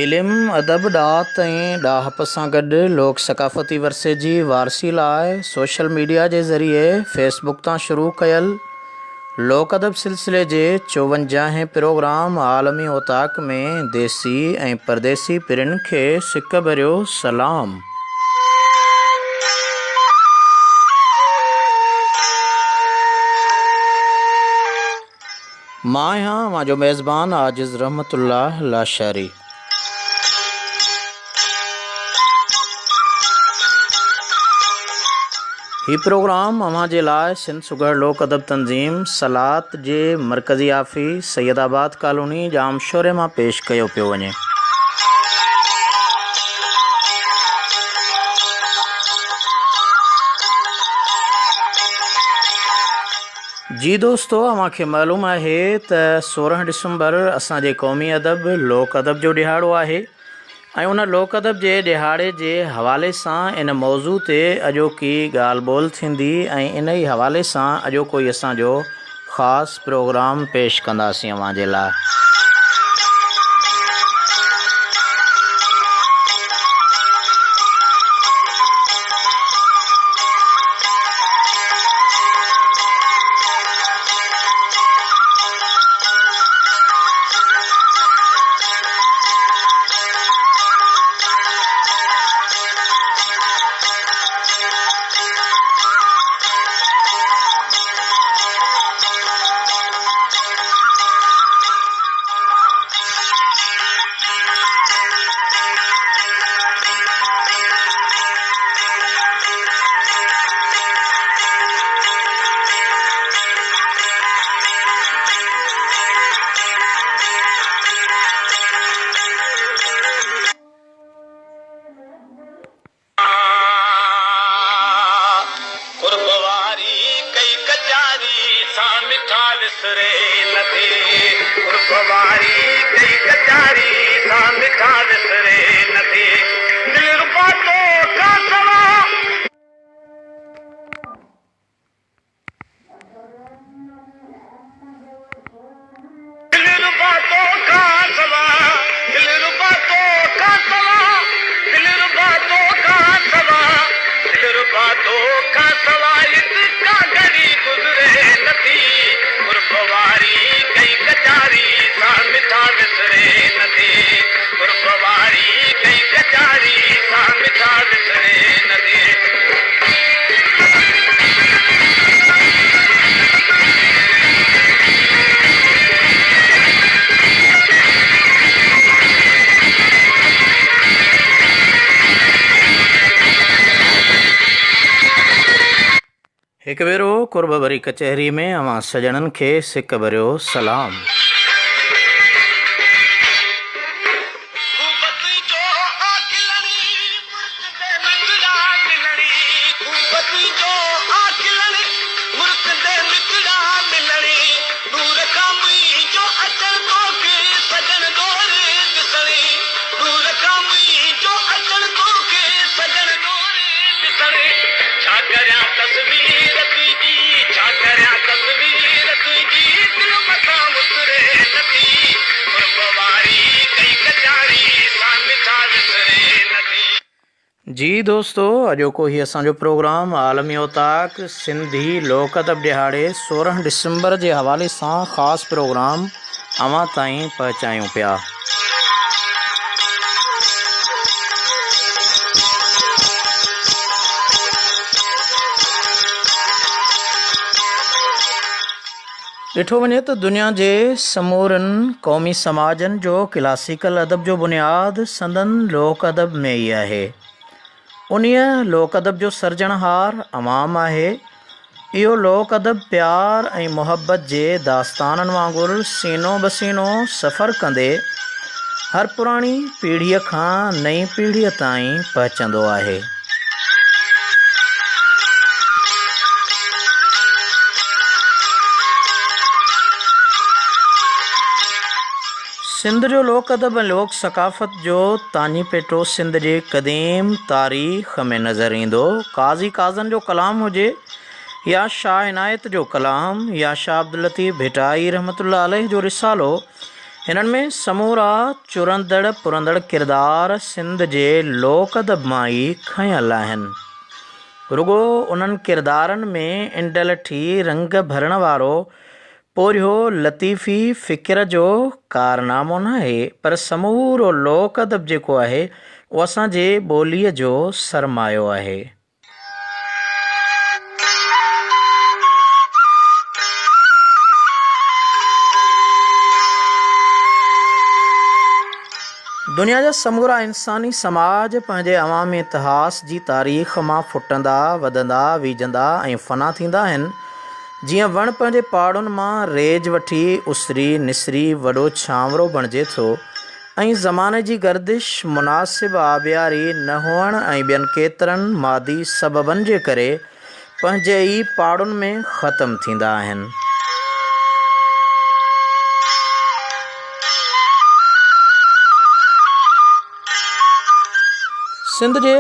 علم، ادب، ڏات ۽ ڏاهپ سان گڏ لوڪ ثقافتي ورثي جي وارثي لاء سوشل ميڊيا جي ذريعي فيس بڪ تان شروع ڪيل لوڪ ادب سلسلي جي چوونجاهين پروگرام عالمي اوطاق ۾ ديسي ۽ پرديسي پرين کي سڪ ڀريو سلام. مان آهيان اوهان جو ميزبان عاجز رحمت الله لاشاري. هي پروگرام اوهان جي لاء سنڌ سگهڙ لوڪ ادب تنظيم سلات جي مرڪزي آفيس سيد آباد ڪالوني ڄامشوري مان پيش ڪيو پيو وڃي. جي دوستو اوهان کي معلوم آهي ته 16 ڊسمبر اسان جي قومي ادب لوڪ ادب جو ڏهاڙو آهي ۽ ان لوڪ ادب جي ڏهاڙي جي حوالي سان ان موضوع تي اڄوڪي ڳالهه ٻولهه ٿيندي ۽ ان ئي حوالي سان اڄوڪو ئي اسان جو خاص پروگرام پيش ڪنداسين اوهان جي لاء. قرب واري ڪئي ڪچاري سان مٺا وسري نٿي قرب واري ڪئي ڪچاري سان مٺا وسري نٿي دلربا تو کان سوا. دلربا تو کان سوا دلربا تو کان سوا دلربا تو کان سوا دلربا تو کان سوا هت ڪا گهڙي گذري نٿي قرب واري ڪئي ڪچاري سان مٺا وسري نٿي قرب واري ڪئي ڪچاري سان مٺا وسري نٿي. هڪ ڀيرو قرب ڀري ڪچهري ۾ اوهان سڄڻن کي سڪ ڀريو سلام. جي دوستو اڄوڪو هي اسان جو پروگرام عالمي اوطاق سنڌي لوڪ ادب ڏهاڙي 16 ڊسمبر جي حوالي سان خاص پروگرام اوهان تائين پهچايون پيا. ڏٺو وڃي ته دنيا جي سمورن قومي سماجن جو ڪلاسيڪل ادب جو بنياد سندن لوڪ ادب ۾ ئي آهي. انهيء لوڪ ادب جو سرجڻهار عوام آهي. اهو لوڪ ادب پيار ۽ محبت جي داستانن وانگر سينو به سينو سفر ڪندي هر پراڻي پيڙهيء کان نئين پيڙهيء تائين پهچندو آهي. سنڌ جو لوڪ ادب ۽ لوڪ ثقافت جو تاڃي پيٽو سنڌ جي قديم تاريخ ۾ نظر ايندو. قاضي قاضن جو ڪلام هجي يا شاهه عنايت جو ڪلام يا شاهه عبداللطيف ڀٽائي رحمة الله عليه جو رسالو هنن ۾ سمورا چرندڙ پرندڙ ڪردار سنڌ جي لوڪ ادب مان ئي کنيل آهن. رڳو انهن ڪردارن ۾ انڊلٺي رنگ ڀرڻ وارو پورهيو لطيفي فڪر جو ڪارنامو ناهي، پر سمورو لوڪ ادب جيڪو آهي، اهو اسان جي ٻوليء جو سرمايو آهي. دنيا جا سمورا انساني سماج پنهنجي عوامي اتهاس جي تاريخ مان ڦٽندا، وڌندا، ويجهندا ۽ فنا ٿيندا آهن. جيئن وڻ پنهنجي پاڙن مان ريج وٺي اسري نسري وڏو ڇانورو بڻجي ٿو ۽ زماني جي گردش، مناسب آبياري نه هئڻ ۽ ٻين ڪيترن مادي سببن جي ڪري پنهنجي ئي پاڙن ۾ ختم ٿيندا آهن. سنڌ جي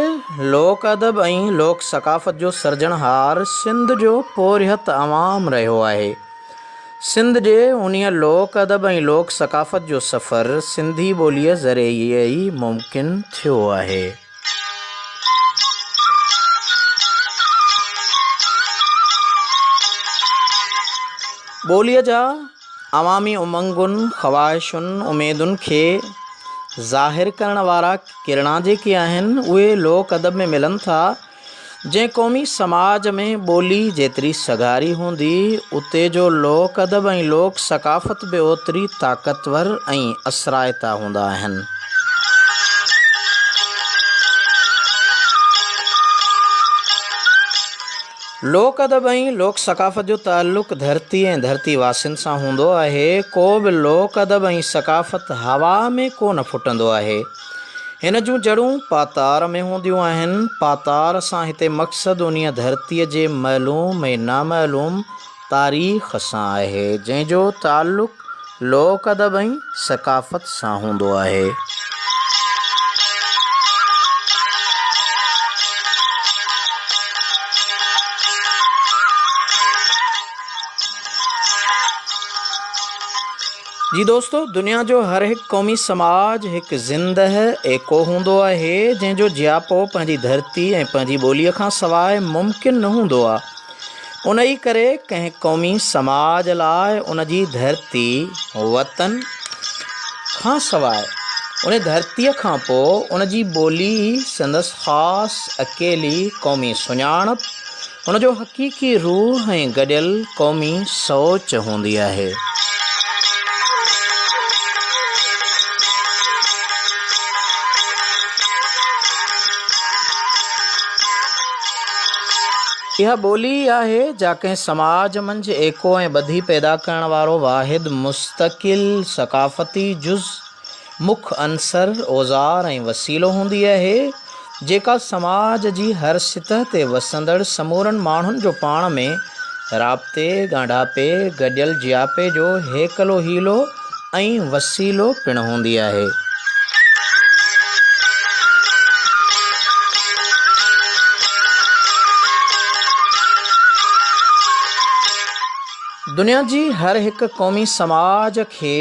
لوڪ ادب ۽ لوڪ ثقافت جو سرجڻهار سنڌ جو پورهيت عوام رهيو آهي. سنڌ جي انهيء لوڪ ادب ۽ لوڪ ثقافت جو سفر سنڌي ٻوليء ذريعي ئي ممڪن ٿيو آهي. ٻوليء جا عوامي امنگن، خواهشن، اميدن کي ظاهر ڪرڻ وارا ڪرڻا جيڪي آهن، اهي لوڪ ادب ۾ ملن ٿا. جنهن قومي سماج ۾ ٻولي جيتري سگهاري هوندي، اتي جو لوڪ ادب ۽ لوڪ ثقافت به اوتري طاقتور ۽ اثرائتا هوندا آهن. لوڪ ادب ۽ لوڪ ثقافت جو تعلق ڌرتي ۽ ڌرتي واسين سان هوندو آهي. ڪو به لوڪ ادب ۽ ثقافت هوا ۾ ڪو نه ڦٽندو آهي. هن جون جڙون پاتار ۾ هونديون آهن. پاتار سان هتي مقصد انهيء ڌرتيء جي معلوم ۽ نامعلوم تاريخ سان آهي، جنهن جو تعلق لوڪ ادب ۽ ثقافت سان هوندو آهي. جي دوستو دنيا جو هر هڪ قومي سماج هڪ زندهه ايڪو هوندو آهي جنهن جو جياپو پنهنجي ڌرتي ۽ پنهنجي ٻوليء کان سواء ممڪن نه هوندو آ ان ئي ڪري ڪنهن قومي سماج لاء ان جي ڌرتي، وطن، کان سواء ان ڌرتيء کان پوء ان جي ٻولي ئي سندس خاص اڪيلي قومي سڃاڻپ هن جو حقيقي روح ۽ گڏيل قومي سوچ هوندي آهي. اها ٻولي ئي آهي جا ڪنهن سماج منجهه ايڪو ۽ ٻڌي پيدا ڪرڻ وارو واحد مستقل ثقافتي جز، مک عنصر، اوزار ۽ وسيلو هوندي آهي، جيڪا سماج جي هر سطح تي وسندڙ سمورن ماڻهن جو پاڻ ۾ رابطي، ڳانڍاپي، گڏيل جياپي جو هيڪلو حيلو ۽ وسيلو پڻ هوندي آهي. دنيا جي هر هڪ قومي سماج کي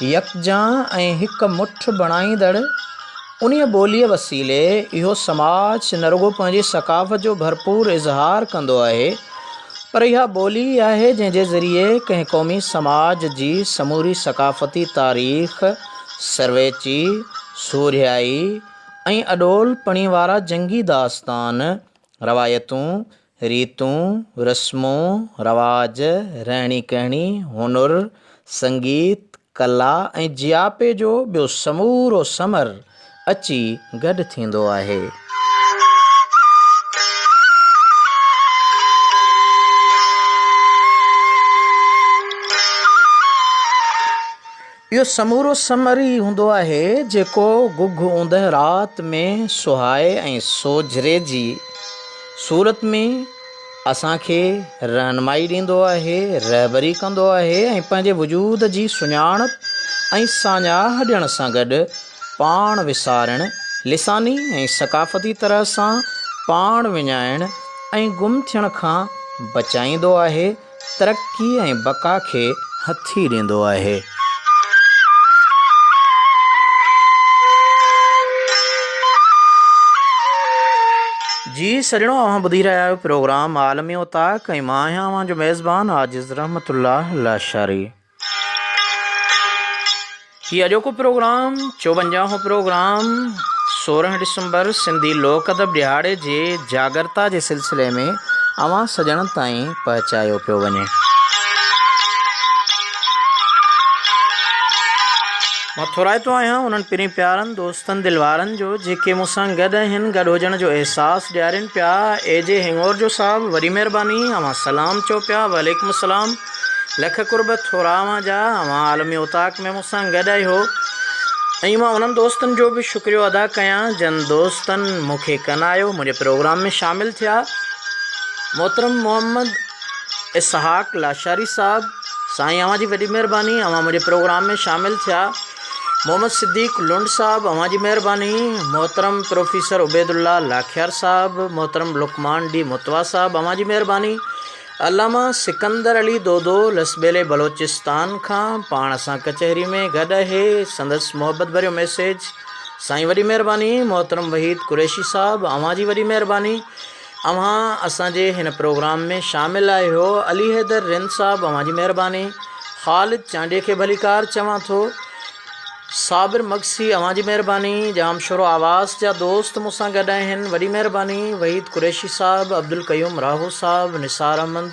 يڪجان ۽ هڪ مٺ بڻائيندڙ انهيء ٻوليء وسيلي اهو سماج نه رڳو پنهنجي ثقافت جو ڀرپور اظهار ڪندو آهي پر اها ٻولي ئي آهي جنهن جي ذريعي ڪنهن قومي سماج جي سموري ثقافتي تاريخ، سرويچي، سورهيائي ۽ اڏول پڻي وارا جنگي داستان، روايتون، ريتون، رسمون، رواج، رهڻي ڪهڻي، هنر، سنگيت، ڪلا ۽ جياپي جو ٻيو سمورو ثمر اچي گڏ ٿيندو آهي. اهو سمورو ثمر ئي هوندو آهي جيڪو گگهه اوندهه رات ۾ سهائي ۽ سوجهري جي صورت ۾ اسان کي رهنمائي ڏيندو آهي، رهبري ڪندو آهي ۽ پنهنجي وجود جي سڃاڻپ ۽ ساڃاهه ڏيڻ سان گڏ پاڻ وسارڻ، لساني ۽ ثقافتي طرح سان پاڻ وڃائڻ ۽ گم ٿيڻ کان بچائيندو آهي. ترقي ۽ بقا کي هٿي ڏيندو آهي. جي سڄڻو اوهان ٻڌي رهيا آهيو پروگرام عالمي اوطاق ۽ مان آهيان اوهان جو ميزبان عاجز رحمت الله لاشاري. هي اڄوڪو پروگرام چوونجاهون پروگرام 16 ڊسمبر سنڌي لوڪ ادب ڏهاڙي جي جاڳرتا جي سلسلي ۾ اوهان سڄڻن تائين پهچايو پيو وڃي. مان ٿورائتو آهيان انهن پرين پيارن دوستن دل وارن جو جيڪي مون سان گڏ آهن گڏ هجڻ جو احساس ڏيارين پيا اي جي هڱورجو صاحب وڏي مهرباني اوهان سلام چئو پيا وعليڪم السلام لک قرب ٿورا اوهان جا اوهان عالمي اوطاق ۾ مون سان گڏ آهيو ۽ مان انهن دوستن جو به شڪريو ادا ڪيان جن دوستن مون کي ڪنايو منهنجي پروگرام ۾ شامل ٿيا محترم محمد اسحاق لاشاري صاحب سائين اوهان جي وڏي مهرباني اوهان منهنجي پروگرام ۾ شامل ٿيا محمد صديق لنڊ صاحب اوهان جي مهرباني محترم پروفيسر عبيد الله لاکيار صاحب محترم لقمان ڊي متوا صاحب اوهان جي مهرباني علامه سڪندر علي دودو لسٻيلي بلوچستان کان پاڻ سان ڪچهري ۾ گڏ آهي سندس محبت ڀريو ميسيج سائين وڏي مهرباني محترم وحيد قريشي صاحب اوهان جي وڏي مهرباني اوهان اسان جي هن پروگرام ۾ شامل آهيو علي حيدر رند صاحب اوهان جي مهرباني خالد چانڊيي کي ڀليڪار چوان ٿو صابر مگسي اوهان جي مهرباني ڄامشورو آواز جا دوست مون سان گڏ آهن وڏي مهرباني وحيد قريشي صاحب عبدالقيوم راهو صاحب نثار احمد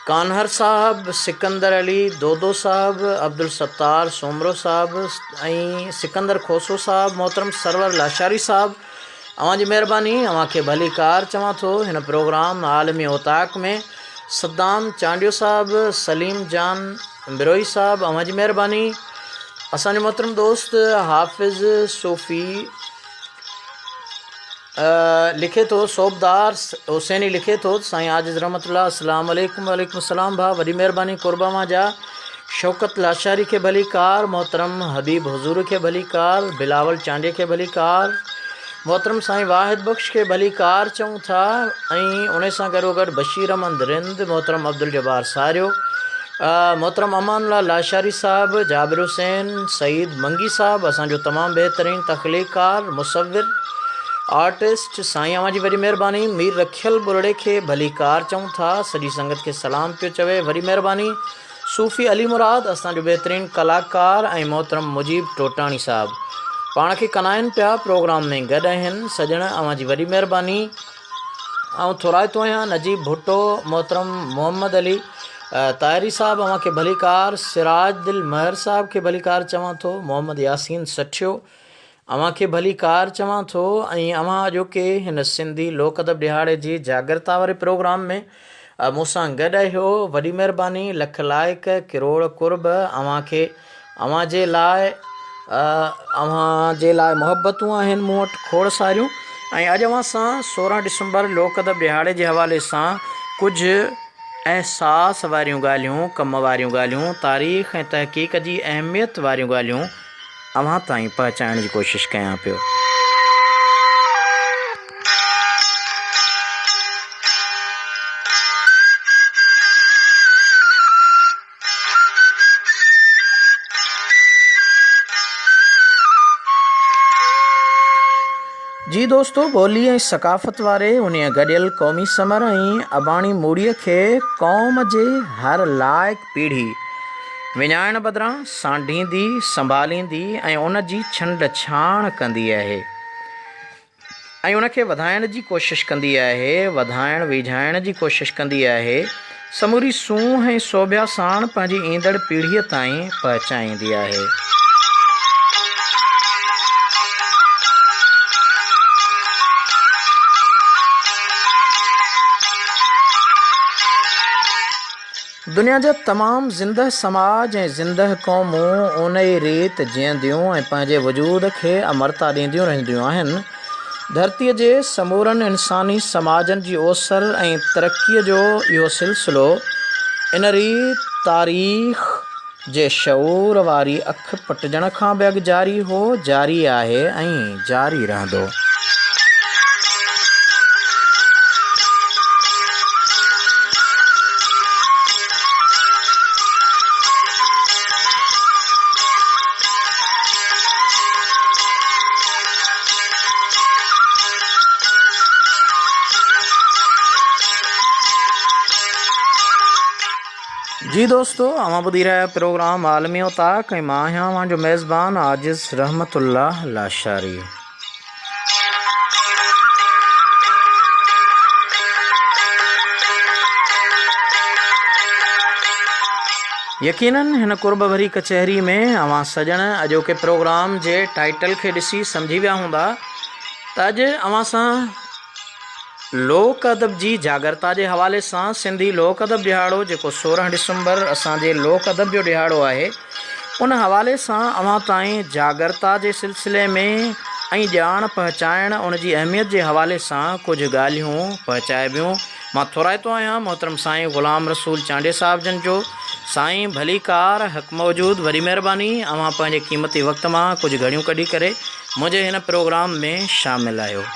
ڪانهر صاحب سڪندر علي دودو صاحب عبدالستار سومرو صاحب ۽ سڪندر کوسو صاحب محترم سرور لاشاري صاحب اوهان جي مهرباني اوهان کي ڀليڪار چوان ٿو هن پروگرام عالمي اوطاق ۾ صدام چانڊيو صاحب سليم جان بروهي صاحب اوهان جي مهرباني اسان جو محترم دوست حافظ صوفي لکي ٿو صوبدار حسيني لکي ٿو سائين عاجز رحمت الله السلام عليڪم وعليڪم السلام ڀاء وڏي مهرباني قرب اوهان جا شوڪت لاشاري کي ڀليڪار، محترم حبيب حضور کي ڀليڪار، بلاول چانڊيي کي ڀليڪار، محترم سائين واحد بخش کي ڀليڪار چئون ٿا ۽ انهي سان گڏوگڏ بشير احمد رند، محترم عبدالجبار ساريو، محترم امان الله لاشاري صاحب، جابر حسين، سعيد منگي صاحب اسان جو تمام بهترين تخليقڪار، مصور، آرٽسٽ، سائين اوهان جي وڏي مهرباني، مير رکيل ٻرڙي کي ڀليڪار چئون ٿا، سڄي سنگت کي سلام پيو چوي، وڏي مهرباني. صوفي علي مراد اسان جو بهترين ڪلاڪار ۽ محترم مجيب ٽوٽاڻي صاحب پاڻ کي ڪنائن پيا پروگرام ۾ گڏ آهن سڄڻ اوهان جي وڏي مهرباني آئون ٿورائتو آهيان نجيب ڀٽو محترم محمد علي طاهري صاحب اوهان کي ڀليڪار سراج دل مهر صاحب کي ڀليڪار چوان ٿو محمد ياسين سٺيو اوهان کي ڀلي ڪار چوان ٿو ۽ اوهان اڄوڪي هن سنڌي لوڪ ادب ڏهاڙي جي جاڳرتا واري پروگرام ۾ مون سان گڏ آهيو وڏي مهرباني لک لائق ڪروڙ قرب اوهان کي اوهان جي لاء اوهان جي لاء محبتون آهن مون وٽ کوڙ ساريون ۽ اڄ اوهان سان 16 ڊسمبر لوڪ ادب ڏهاڙي جي حوالي سان ڪجهه احساس واريون ڳالهيون ڪم واريون ڳالهيون تاريخ ۽ تحقيق جي اهميت واريون ڳالهيون اوهان تائين پهچائڻ جي ڪوشش ڪيان پيو. جي دوستو ٻولي ۽ ثقافت واري انهيء گڏيل قومي ثمر ۽ اباڻي موڙيء کي قوم جي هر لائق پيڙهي وڃائڻ بدران سانڍيندي، سنڀاليندي ۽ ان جي ڇنڊ ڇاڻ ڪندي آهي ۽ ان کي وڌائڻ جي ڪوشش ڪندي آهي، وڌائڻ ويجهائڻ جي ڪوشش ڪندي آهي، سموري سونهن ۽ سوڀيا ساڻ پنهنجي ايندڙ پيڙهيء تائين پهچائيندي آهي. دنيا جا تمام زنده سماج ۽ زنده قومون انهيء ريت جيئنديون ۽ پنهنجي وجود کي امرتا ڏينديون رهنديون آهن. ڌرتيء جي سمورن انساني سماجن جي اوسر ۽ ترقيء جو اهو سلسلو ان ريت تاريخ جي شعور واري اک پٽجڻ کان به اڳ جاري هو، جاري آهي ۽ جاري رهندو. جي دوستو اوهان ٻڌي رهيا آهيو پروگرام عالمي اوطاق ۽ مان آهيان اوهان جو ميزبان عاجز رحمت الله لاشاري. يقينن هن قرب ڀري ڪچهري ۾ اوهان سڄڻ اڄوڪي پروگرام جي ٽائيٽل کي ڏسي سمجهي ويا هوندا ته اڄ اوهان سان لوڪ ادب جي جاڳرتا جي حوالي سان سنڌي لوڪ ادب ڏهاڙو جيڪو 16 ڊسمبر اسان جي لوڪ ادب جو ڏهاڙو آهي ان حوالي سان اوهان تائين جاڳرتا جي سلسلي ۾ ۽ ڄاڻ پهچائڻ ان جي اهميت جي حوالي سان ڪجهه ڳالهيون پهچائبيون. مان ٿورائتو آهيان محترم سائين غلام رسول چانڊيي صاحب جن جو. سائين ڀليڪار حق موجود وڏي مهرباني اوهان پنهنجي قيمتي وقت مان ڪجهه گهڙيون ڪڍي ڪري منهنجي هن پروگرام ۾ شامل آهيو.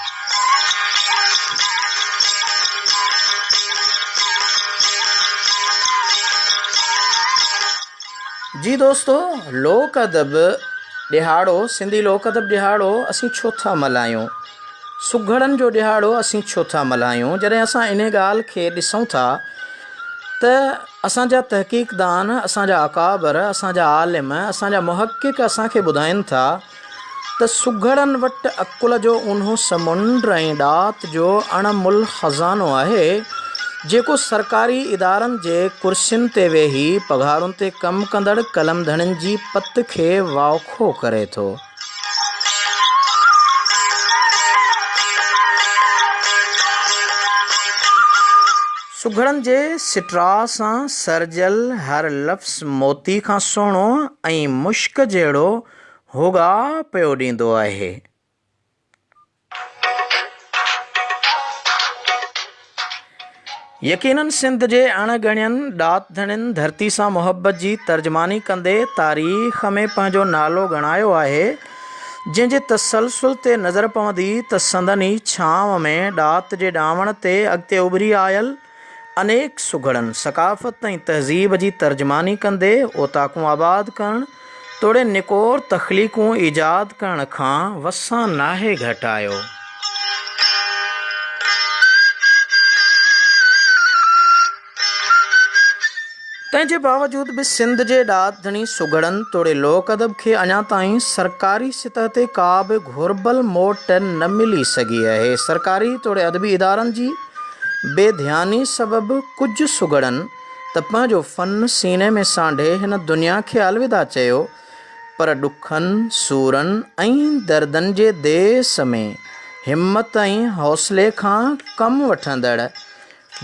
جي دوستو لوڪ ادب ڏهاڙو سنڌي لوڪ ادب ڏهاڙو اسين ڇو ٿا ملهايون؟ سگهڙن جو ڏهاڙو اسين ڇو ٿا ملهايون؟ جڏهن اسان انهي ڳالهه کي ڏسون ٿا ته اسان جا تحقيقدان، اسان جا اڪابر، اسان جا عالم، اسان جا محقق اسان کي ٻڌائين ٿا ته سگهڙن وٽ عقل جو اونهو سمنڊ ۽ ڏات جو اڻ ملهه خزانو آهي، جيڪو سرڪاري ادارن جي ڪرسين تي ويهي پگهارن تي ڪم ڪندڙ قلم ڌڻين جي پت کي واوکو ڪري ٿو. سگهڙن جي سٽراء سان سرجيل هر لفظ موتي کان سهڻو ۽ مشڪ جهڙو هوڳاء پيو ڏيندو آهي. يقينن سنڌ جي اڻ ڳڻين ڏات ڌڻين ڌرتي سان محبت جي ترجماني ڪندي تاريخ ۾ پنهنجو نالو ڳڻايو آهي، جنهن جي تسلسل تي نظر پوندي ته سندن ئي ڇانو ۾ ڏات جي ڏانوڻ تي اڳتي اڀري آيل انيڪ سگهڙن ثقافت ۽ تهذيب جي ترجماني ڪندي اوطاقون آباد ڪرڻ توڙي نڪور تخليقون ايجاد ڪرڻ کان وسان ناهي گهٽايو. تنهن جي باوجود به سنڌ جي ڏات ڌڻي سگهڙن توڙي لوڪ ادب کي اڃا تائين سرڪاري سطح تي ڪا به گهربل موٽ نه ملي سگهي آهي. سرڪاري توڙي ادبي ادارن جي بي ڌياني سبب ڪجهه سگهڙن ته پنهنجو فن سيني ۾ سانڍي هن دنيا کي الوداع چيو، پر ڏکن، سورن ۽ دردن جي ديس ۾ همت ۽ حوصلي کان ڪم وٺندڙ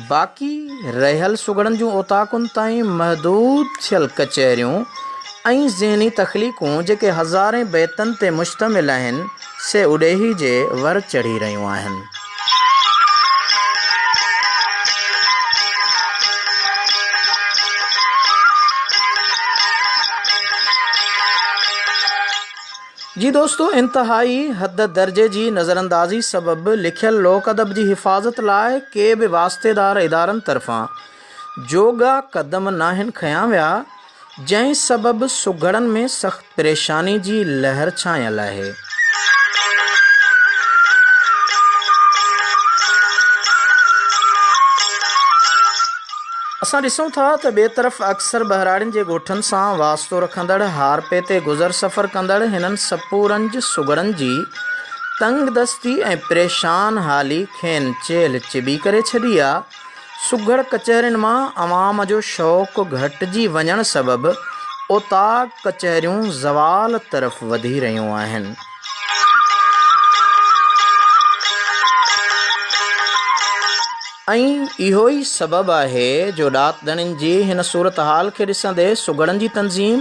باقي رهيل سگهڙن جون اوطاقن تائين محدود ٿيل ڪچهريون ۽ ذهني تخليقون جيڪي هزارين بيتن تي مشتمل آهن، سي اڏيهي جي ور چڙهي رهيون آهن. جي دوستو انتهائي حد درجي جي نظراندازي سبب لکيل لوڪ ادب جي حفاظت لاء ڪي به واسطيدار ادارن طرفان جوڳا قدم ناهن کنيا ويا جنهن سبب سگهڙن ۾ سخت پريشاني جي لهر ڇانيل آهي. اسان ڏسون ٿا ته ٻئي طرف اڪثر ٻهراڙين جي ڳوٺن سان واسطو رکندڙ هارپي تي گذر سفر ڪندڙ هنن سپورنج سگهڙن جي تنگدستي ۽ پريشان حالي کين چيلهه چٻي ڪري ڇڏي آ. سگهڙ ڪچهرين مان عوام جو شوق گهٽجي وڃڻ سبب اوطاق ڪچهريون زوال طرف وڌي رهيون آهن. ۽ اهو ئي سبب آهي جو ڏات ڌڻين جي هن صورتحال کي ڏسندي سگهڙن جي تنظيم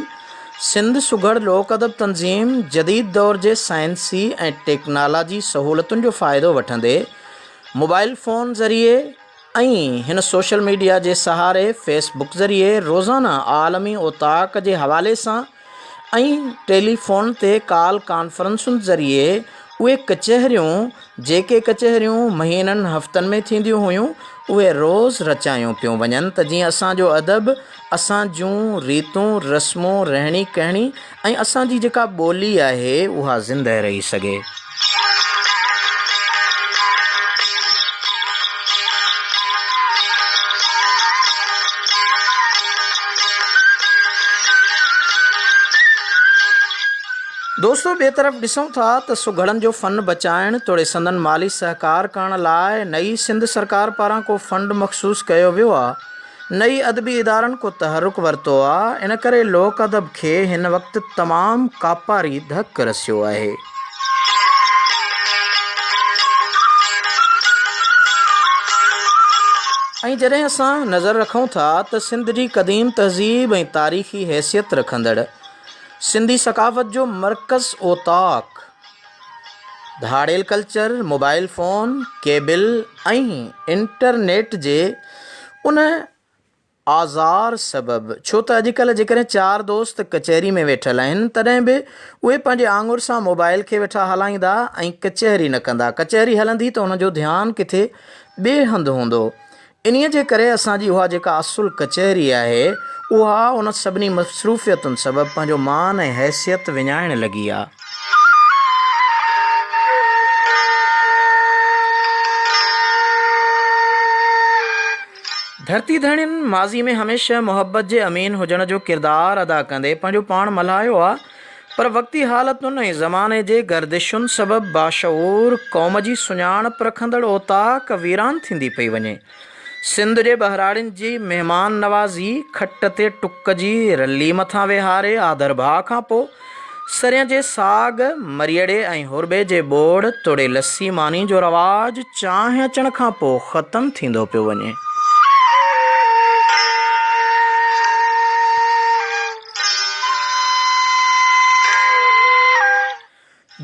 سنڌ سگهڙ لوڪ ادب تنظيم جديد دور جي سائنسي ۽ ٽيڪنالاجي سهولتن جو فائدو وٺندي موبائل فون ذريعي ۽ هن سوشل ميڊيا جي سهاري فيس بڪ ذريعي روزانه عالمي اوطاق جي حوالي سان ۽ ٽيلي فون تي ڪال ڪانفرنسن ذريعي اهي ڪچهريون جيڪي ڪچهريون مهينن هفتن ۾ ٿينديون هيون اهي روز رچايون پيون وڃن ته جيئن اسان جو ادب اسان جون ريتون رسمون رهڻي ڪهڻي ۽ اسان جي جيڪا ٻولي آهي اها زندهه رهي سگهي. دوستو ٻئي طرف ڏسون ٿا ته سگهڙن جو فن بچائڻ توڙي سندن مالي سهڪار ڪرڻ لاء نه ئي سنڌ سرڪار پاران ڪو فنڊ مخصوص ڪيو ويو آ نه ئي ادبي ادارن ڪو تحرڪ ورتو آ ان ڪري لوڪ ادب کي هن وقت تمام ڪاپاري ڌڪ رسيو آهي. ۽ جڏهن اسان نظر رکون ٿا ته سنڌ جي قديم تهذيب ۽ تاريخي حيثيت رکندڙ سنڌي ثقافت جو مرڪز اوطاق، ڌاڙيل culture, mobile phone, cable ۽ internet جي ان آزار سبب ڇو ته اڄڪلهه جيڪڏهن چار دوست ڪچهري ۾ ويٺل آهن تڏهن به اهي پنهنجي آڱر سان موبائل کي ويٺا هلائيندا ۽ ڪچهري نه ڪندا، ڪچهري هلندي ته انهن جو ڌيان ڪٿي ٻئي هنڌ هوندو. انهيء جي ڪري اسان جي اها جيڪا اصل ڪچهري آهي، اها ان سڀني مصروفيتن سبب پنهنجو مان ۽ حيثيت وڃائڻ لڳي آ. ڌرتي ڌڻين ماضي ۾ هميشه محبت جي امين هجڻ جو ڪردار ادا ڪندي پنهنجو پاڻ ملهايو آ، پر وقتي حالتن ۽ زماني جي گردشن سبب باشعور قوم جي سڃاڻپ رکندڙ اوطاق ويران ٿيندي پئي وڃي. سنڌ جي ٻهراڙين جي مهمان نوازي، کٽ تي ٽڪ جي رلي مٿان ويهاري آڌرڀاء کان پوء سرين جي ساڳ، مريئڙي ۽ هرٻي جي ٻوڙ توڙي لسي ماني جو رواج چانهه اچڻ کان پوء ختم ٿيندو پيو وڃي.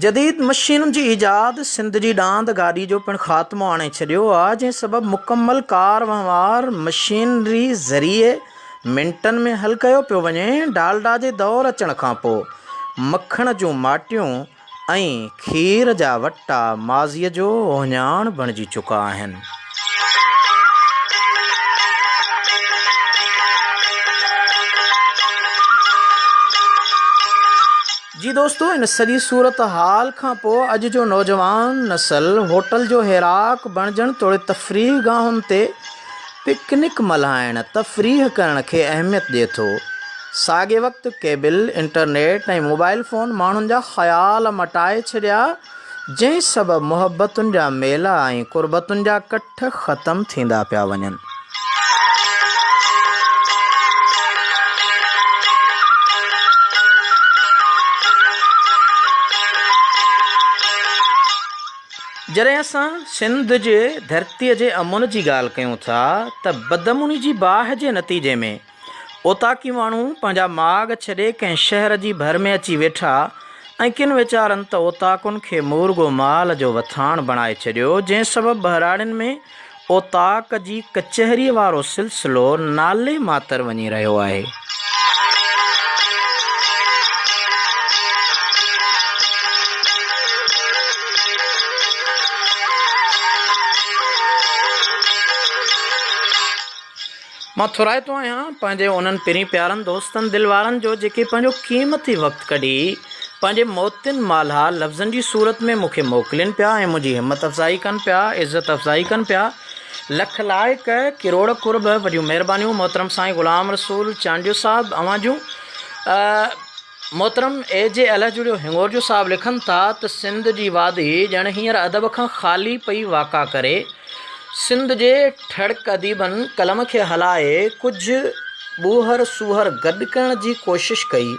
جديد مشينن جي ايجاد سنڌ جي ڏاند گاڏي جو پڻ خاتمو آڻي ڇڏيو آهي جنهن سبب مڪمل ڪار وهنوار مشينري ذريعي منٽن ۾ حل ڪيو پيو وڃي ڊالڊا جي دور اچڻ کانپوء مکڻ جون ماٽيون ۽ کير جا وٽا ماضيء جو اهڃاڻ بڻجي چڪا آهن. جي دوستو ان سڄي صورتحال کان پوء اڄ جو نوجوان نسل هوٽل جو هيراڪ بڻجڻ توڙي تفريح گاهن تي پڪنڪ ملهائڻ، تفريح ڪرڻ کي اهميت ڏئي ٿو. ساڳئي وقت ڪيبل، انٽرنيٽ ۽ موبائل فون ماڻهن جا خيال مٽائي ڇڏيا، جنهن سبب محبتن جا ميلا ۽ قربتن جا ڪٺ ختم ٿيندا پيا وڃن. جڏهن اسان سنڌ جي ڌرتيء جي امن جي ڳالهه ڪيون ٿا ته بدامني جي باهه جي نتيجي ۾ اوطاقي ماڻهو پنهنجا ماڳ ڇڏي ڪنهن شهر جي ڀر ۾ اچي ويٺا ۽ ڪن ويچارن ته اوطاقن کي مورڳو مال جو وٿاڻ بڻائي ڇڏيو، جنهن سبب ٻهراڙين ۾ اوطاق جي ڪچهريء وارو سلسلو نالي ماتر وڃي رهيو آهي. مان ٿورائتو آهيان پنهنجي انهن پرين پيارن دوستن دل وارن جو جيڪي پنهنجو قيمتي وقت ڪڍي پنهنجي موتين مالها لفظن جي صورت ۾ مون کي موڪلين پيا ۽ منهنجي همت افزائي ڪن پيا عزت افزائي ڪن پيا لک لائق ڪروڙ قرب وڏيون مهربانيون محترم سائين غلام رسول چانڊيو صاحب اوهان جون محترم اي جي الهجڙيو هڱورجو صاحب لکن ٿا ته سنڌ جي وادي ڄڻ هينئر ادب کان خالي پئي واڪا ڪري سنڌ جي ٺڙڪ اديبن قلم کي هلائي ڪجهه ٻوهر سوهر گڏ ڪرڻ جي ڪوشش ڪئي،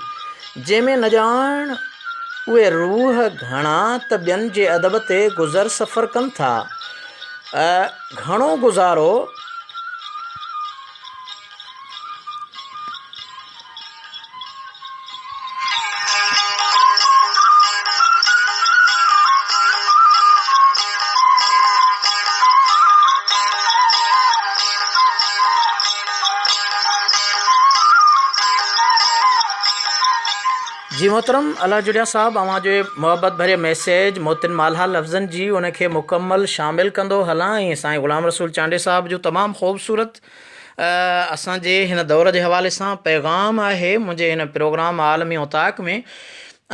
جنهن ۾ نه ڄاڻ اهي روح گهڻا ته ٻين جي ادب تي گذر سفر ڪن ٿا. گهڻو گذارو. جي محترم الله جڙيا صاحب اوهان جو محبت ڀري ميسيج موتين مالها لفظن جي ان کي مڪمل شامل ڪندو هلان ۽ سائين غلام رسول چانڊيو صاحب جو تمام خوبصورت اسان جي هن دور جي حوالي سان پيغام آهي منهنجي هن پروگرام عالمي اوطاق ۾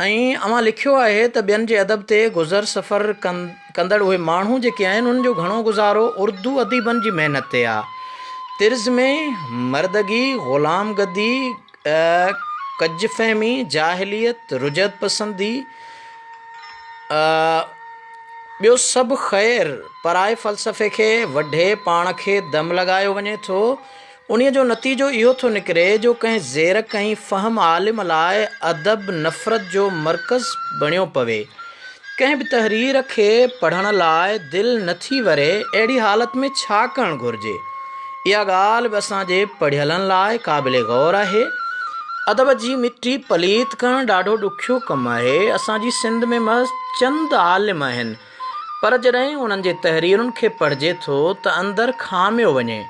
۽ اوهان لکيو آهي ته ٻين جي ادب تي گذر سفر ڪندڙ اهي ماڻهو جيڪي آهن انهن جو گهڻو گذارو اردو اديبن جي محنت تي آهي طرز ۾ مردگي غلام گدي ڪج فهمي، جاهليت، رجعت پسندي، ٻيو سڀ خير پرائي فلسفي کي وڍي پاڻ کي دم لڳايو وڃي ٿو. انهيء جو نتيجو اهو ٿو نڪري جو ڪنهن زيرڪ ۽ فهم عالم لاء ادب نفرت جو مرڪز بڻيو پوي. ڪنهن به تحرير کي پڙهڻ لاء دل نه ٿي وري، اهڙي حالت ۾ ڇا ڪرڻ گهرجي؟ اها ڳالهه به اسان جي پڙهيلن لاء قابل غور آهي. ادب جي مٽي پليت ڪرڻ ڏاڍو ڏکيو ڪم آهي. اسان جي سنڌ ۾ محض چند عالم آهن، پر جڏهن انهن جي تحريرن کي پڙهجي ٿو ته اندر کاميو وڃي.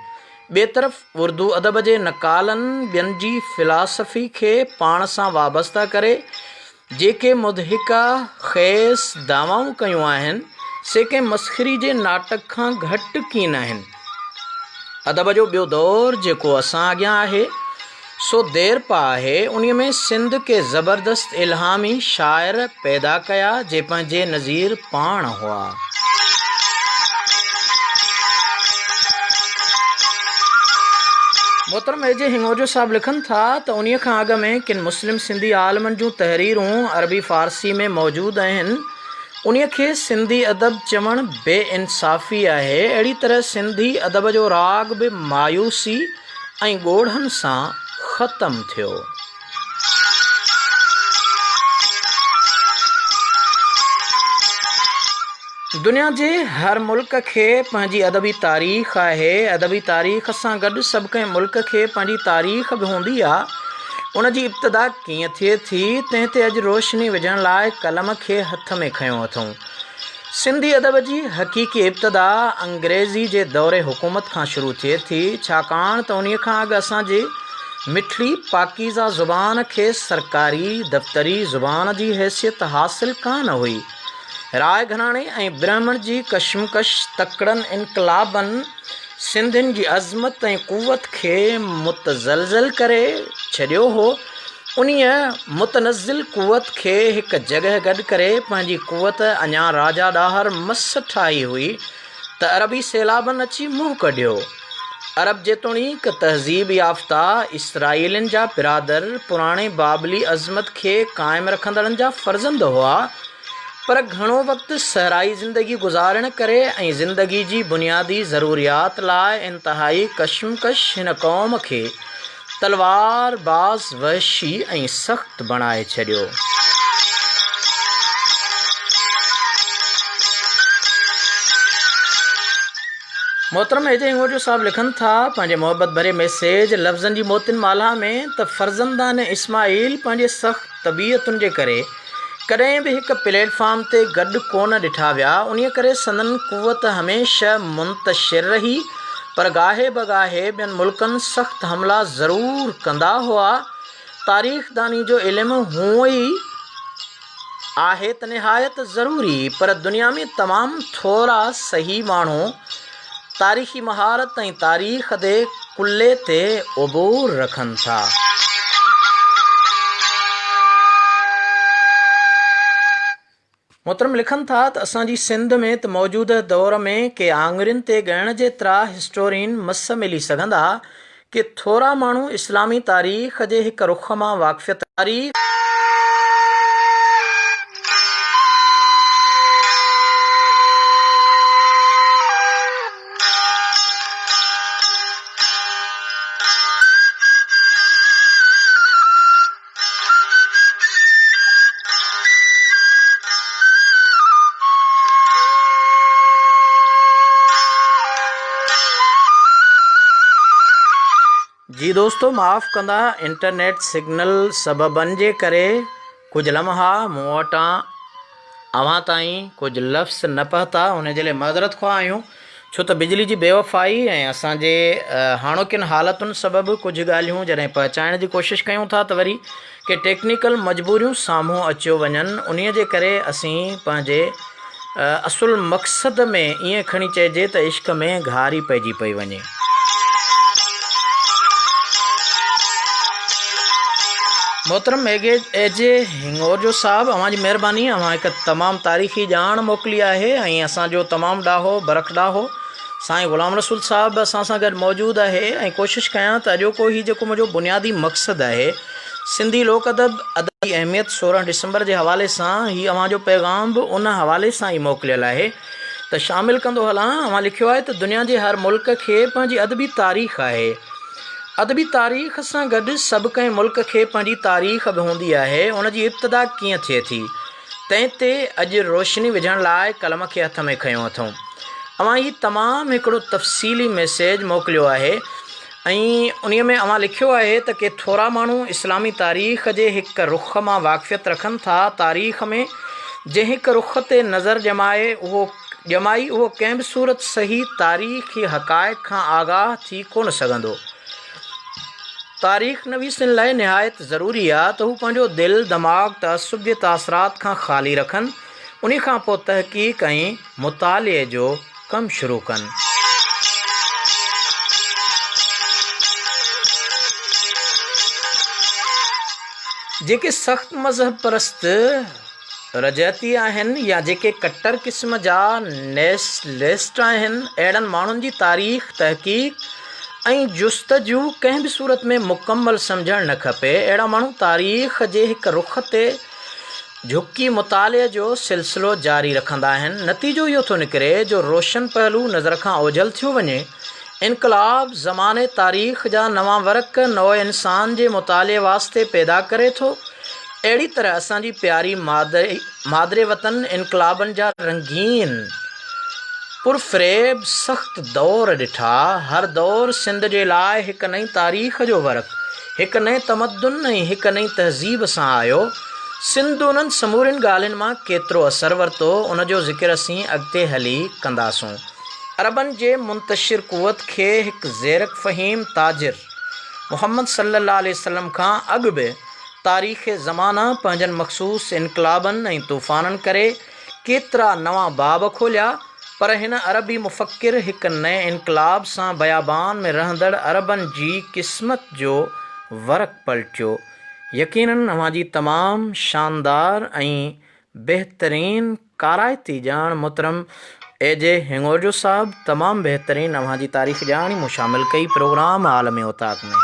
ٻئي طرف اردو ادب جي نقالن ٻين جي فلاسافي کي پاڻ سان وابسته ڪري جيڪي مضحڪه خيز دعوائون ڪيون آهن، سي ڪنهن مسخري جي ناٽڪ کان گهٽ ڪين آهن. ادب جو ٻيو دور جيڪو اسان اڳيان آهي، سو ديرپا آهي. انهيء ۾ سنڌ ڪي زبردست الهامي شاعر پيدا ڪيا، جي پنهنجي نظير پاڻ هئا. محترم اي جي هڱورجو صاحب لکن ٿا ته انهيء کان اڳ ۾ ڪن مسلم سنڌي عالمن جون تحريرون عربي فارسي ۾ موجود آهن. انهيء کي سنڌي ادب چوڻ بي انصافي آهي. اهڙي طرح سنڌي ادب جو راڳ به مايوسي ۽ ڳوڙهن سان ختم ٿيو. دنيا جي هر ملڪ کي پنهنجي ادبي تاريخ آهي. ادبي تاريخ سان گڏ سڀ ڪنهن ملڪ کي پنهنجي تاريخ به هوندي آ. ان جي ابتدا ڪيئن ٿئي ٿي، تنهن تي اڄ روشني وجهڻ لاء قلم کي هٿ ۾ کنيو اٿئون. سنڌي ادب جي حقيقي ابتدا انگريزي جي دور حڪومت کان شروع ٿئي ٿي، ڇاڪاڻ ته انهيء کان اڳ اسان جي مٺڙي پاڪيزه زبان کي سرڪاري دفتري زبان جي حيثيت حاصل ڪانه هئي. راء گهراڻي ۽ برهمڻ جي ڪشمڪش تڪڙن انقلابن سنڌين جي عظمت ۽ قوت کي متزلزل ڪري ڇڏيو هو. انهيء متنزل قوت کي هڪ جڳهه گڏ ڪري پنهنجي قوت اڃا راجا ڏاهر مس ٺاهي هئي ته عربي سيلابن اچي منهن ڪڍيو. عرب جيتوڻيڪ تهذيب يافته اسرائيلين جا برادر پراڻي بابلي عظمت کي قائم رکندڙن جا فرزند هئا، پر گهڻو وقت صحرائي زندگي گذارڻ ڪري ۽ زندگي جي بنيادي ضروريات لاء انتهائي ڪشمڪش هن قوم کي تلوار باز وحشي ۽ سخت بڻائي ڇڏيو. محترم اي جي هڱورجو صاحب لکن ٿا پنهنجي محبت ڀري ميسيج لفظن جي موتين مالها ۾ ته فرزندان اسماعيل پنهنجي سخت طبيعتن جي ڪري ڪڏهن به هڪ پليٽ فارم تي گڏ ڪونه ڏٺا ويا، انهيء ڪري سندن قوت هميشه منتشر رهي، پر گاهي بگاهي ٻين ملڪن سخت حملا ضرور ڪندا هئا. تاريخداني جو علم هونء ئي آهي ته نهايت ضروري، پر دنيا ۾ تمام ٿورا صحيح ماڻهو تاريخي مهارت ۽ تاريخ the ڪلي تي عبور رکن ٿا. محترم لکن ٿا ته اسان جي سنڌ ۾ ته موجوده دور ۾ ڪي آڱرين تي ڳڻڻ جيترا هسٽورين مس ملي سگهندا، ڪي ٿورا ماڻهو اسلامي تاريخ جي هڪ رخ مان واقفيت تاريخ. جي دوستو معاف ڪندا انٽرنيٽ سگنل سببن جي ڪري ڪجهه لمحا مون وٽان اوهان تائين ڪجهه لفظ نه پهتا ان جي لاء معذرت خواهه آهيون ڇو ته بجلي جي بيوفائي ۽ اسان جي هاڻوڪين حالتن سبب ڪجهه ڳالهيون جڏهن پهچائڻ جي ڪوشش ڪيون ٿا ته وري ڪي ٽيڪنيڪل مجبوريون سامهون اچيو وڃن انهي جي ڪري اسين پنهنجي اصل مقصد ۾ ائين کڻي چئجي ته عشق ۾ گهاري پئجي پئي وڃي. محترم اي جي هڱورجو صاحب اوهان جي مهرباني اوهان هڪ تمام تاريخي ڄاڻ موڪلي آهي ۽ اسان جو تمام ڏاهو برک ڏاهو سائين غلام رسول صاحب به اسان سان گڏ موجود آهي ۽ ڪوشش ڪيان ته اڄوڪو هي جيڪو منهنجو بنيادي مقصد آهي سنڌي لوڪ ادب ادبي اهميت 16 ڊسمبر جي حوالي سان هي اوهان جو پيغام به ان حوالي سان ئي موڪليل آهي ته شامل ڪندو هلان اوهان لکيو آهي ته دنيا جي هر ملڪ کي پنهنجي ادبي تاريخ آهي ادبي تاريخ سان گڏ سڀ ڪنهن ملڪ کي پنهنجي تاريخ به هوندي آهي ان جي ابتدا ڪيئن ٿئي ٿي تنهن تي اڄ روشني وجهڻ لاء قلم کي هٿ ۾ کنيو اٿئون. اوهان هي تمام هڪڙو تفصيلي ميسيج موڪليو آهي ۽ انهي ۾ اوهان لکيو آهي ته ڪي ٿورا ماڻهو اسلامي تاريخ جي هڪ رخ مان واقفيت رکن ٿا، تاريخ ۾ جنهن هڪ رخ تي نظر ڄمائي اهو ڄمائي اهو ڪنهن به صورت صحيح تاريخي حقائق کان آگاهه ٿي ڪونه سگهندو. تاريخ نويسن لاء نهايت ضروري آ ته هو پنهنجو دل دماغ تعصب جي تاثرات کان خالي رکن، انهي کان پوء تحقيق ۽ مطالعي جو ڪم شروع ڪن. جيڪي سخت مذهب پرست رجعتي آهن يا جيڪي ڪٽر قسم جا نيشلسٽ آهن، اهڙن ماڻهن جي تاريخ، تحقيق ۽ جستجو ڪنهن به صورت ۾ مڪمل سمجهڻ نه کپي. اهڙا ماڻهو تاريخ جي هڪ رخ تي جهڪي مطالعي جو سلسلو جاري رکندا آهن. نتيجو اهو ٿو نڪري جو روشن پهلو نظر کان اوجهل ٿيو وڃي. انقلاب زماني تاريخ جا نوان ورق نوع انسان جي مطالعي واسطي پيدا ڪري ٿو. اهڙي طرح اسان جي پياري مادري وطن انقلابن جا رنگين، پرفريب، سخت دور ڏٺا. هر دور سنڌ جي لاء هڪ نئين تاريخ جو ورق، هڪ نئين تمدن ۽ هڪ نئين تهذيب سان آيو. سنڌ انهن سمورين ڳالهين مان ڪيترو اثر ورتو، ان جو ذڪر اسين اڳتي هلي ڪنداسون. عربن جي منتشر قوت کي هڪ زيرڪ فهيم تاجر محمد صلي الله عليه وسلم کان اڳ به تاريخ زمانه پنهنجن مخصوص انقلابن ۽ طوفانن ڪري ڪيترا نوان باب کوليا پر هن عربي مفڪر هڪ نئين انقلاب سان بيابان ۾ رهندڙ عربن جي قسمت جو ورق پلٽيو. يقينن اوهان جي تمام شاندار ۽ بهترين ڪارائتي ڄاڻ محترم اي جي هڱورجو صاحب تمام بهترين اوهان جي تاريخ ڄاڻ مون شامل ڪئي پروگرام عالم اوطاق ۾.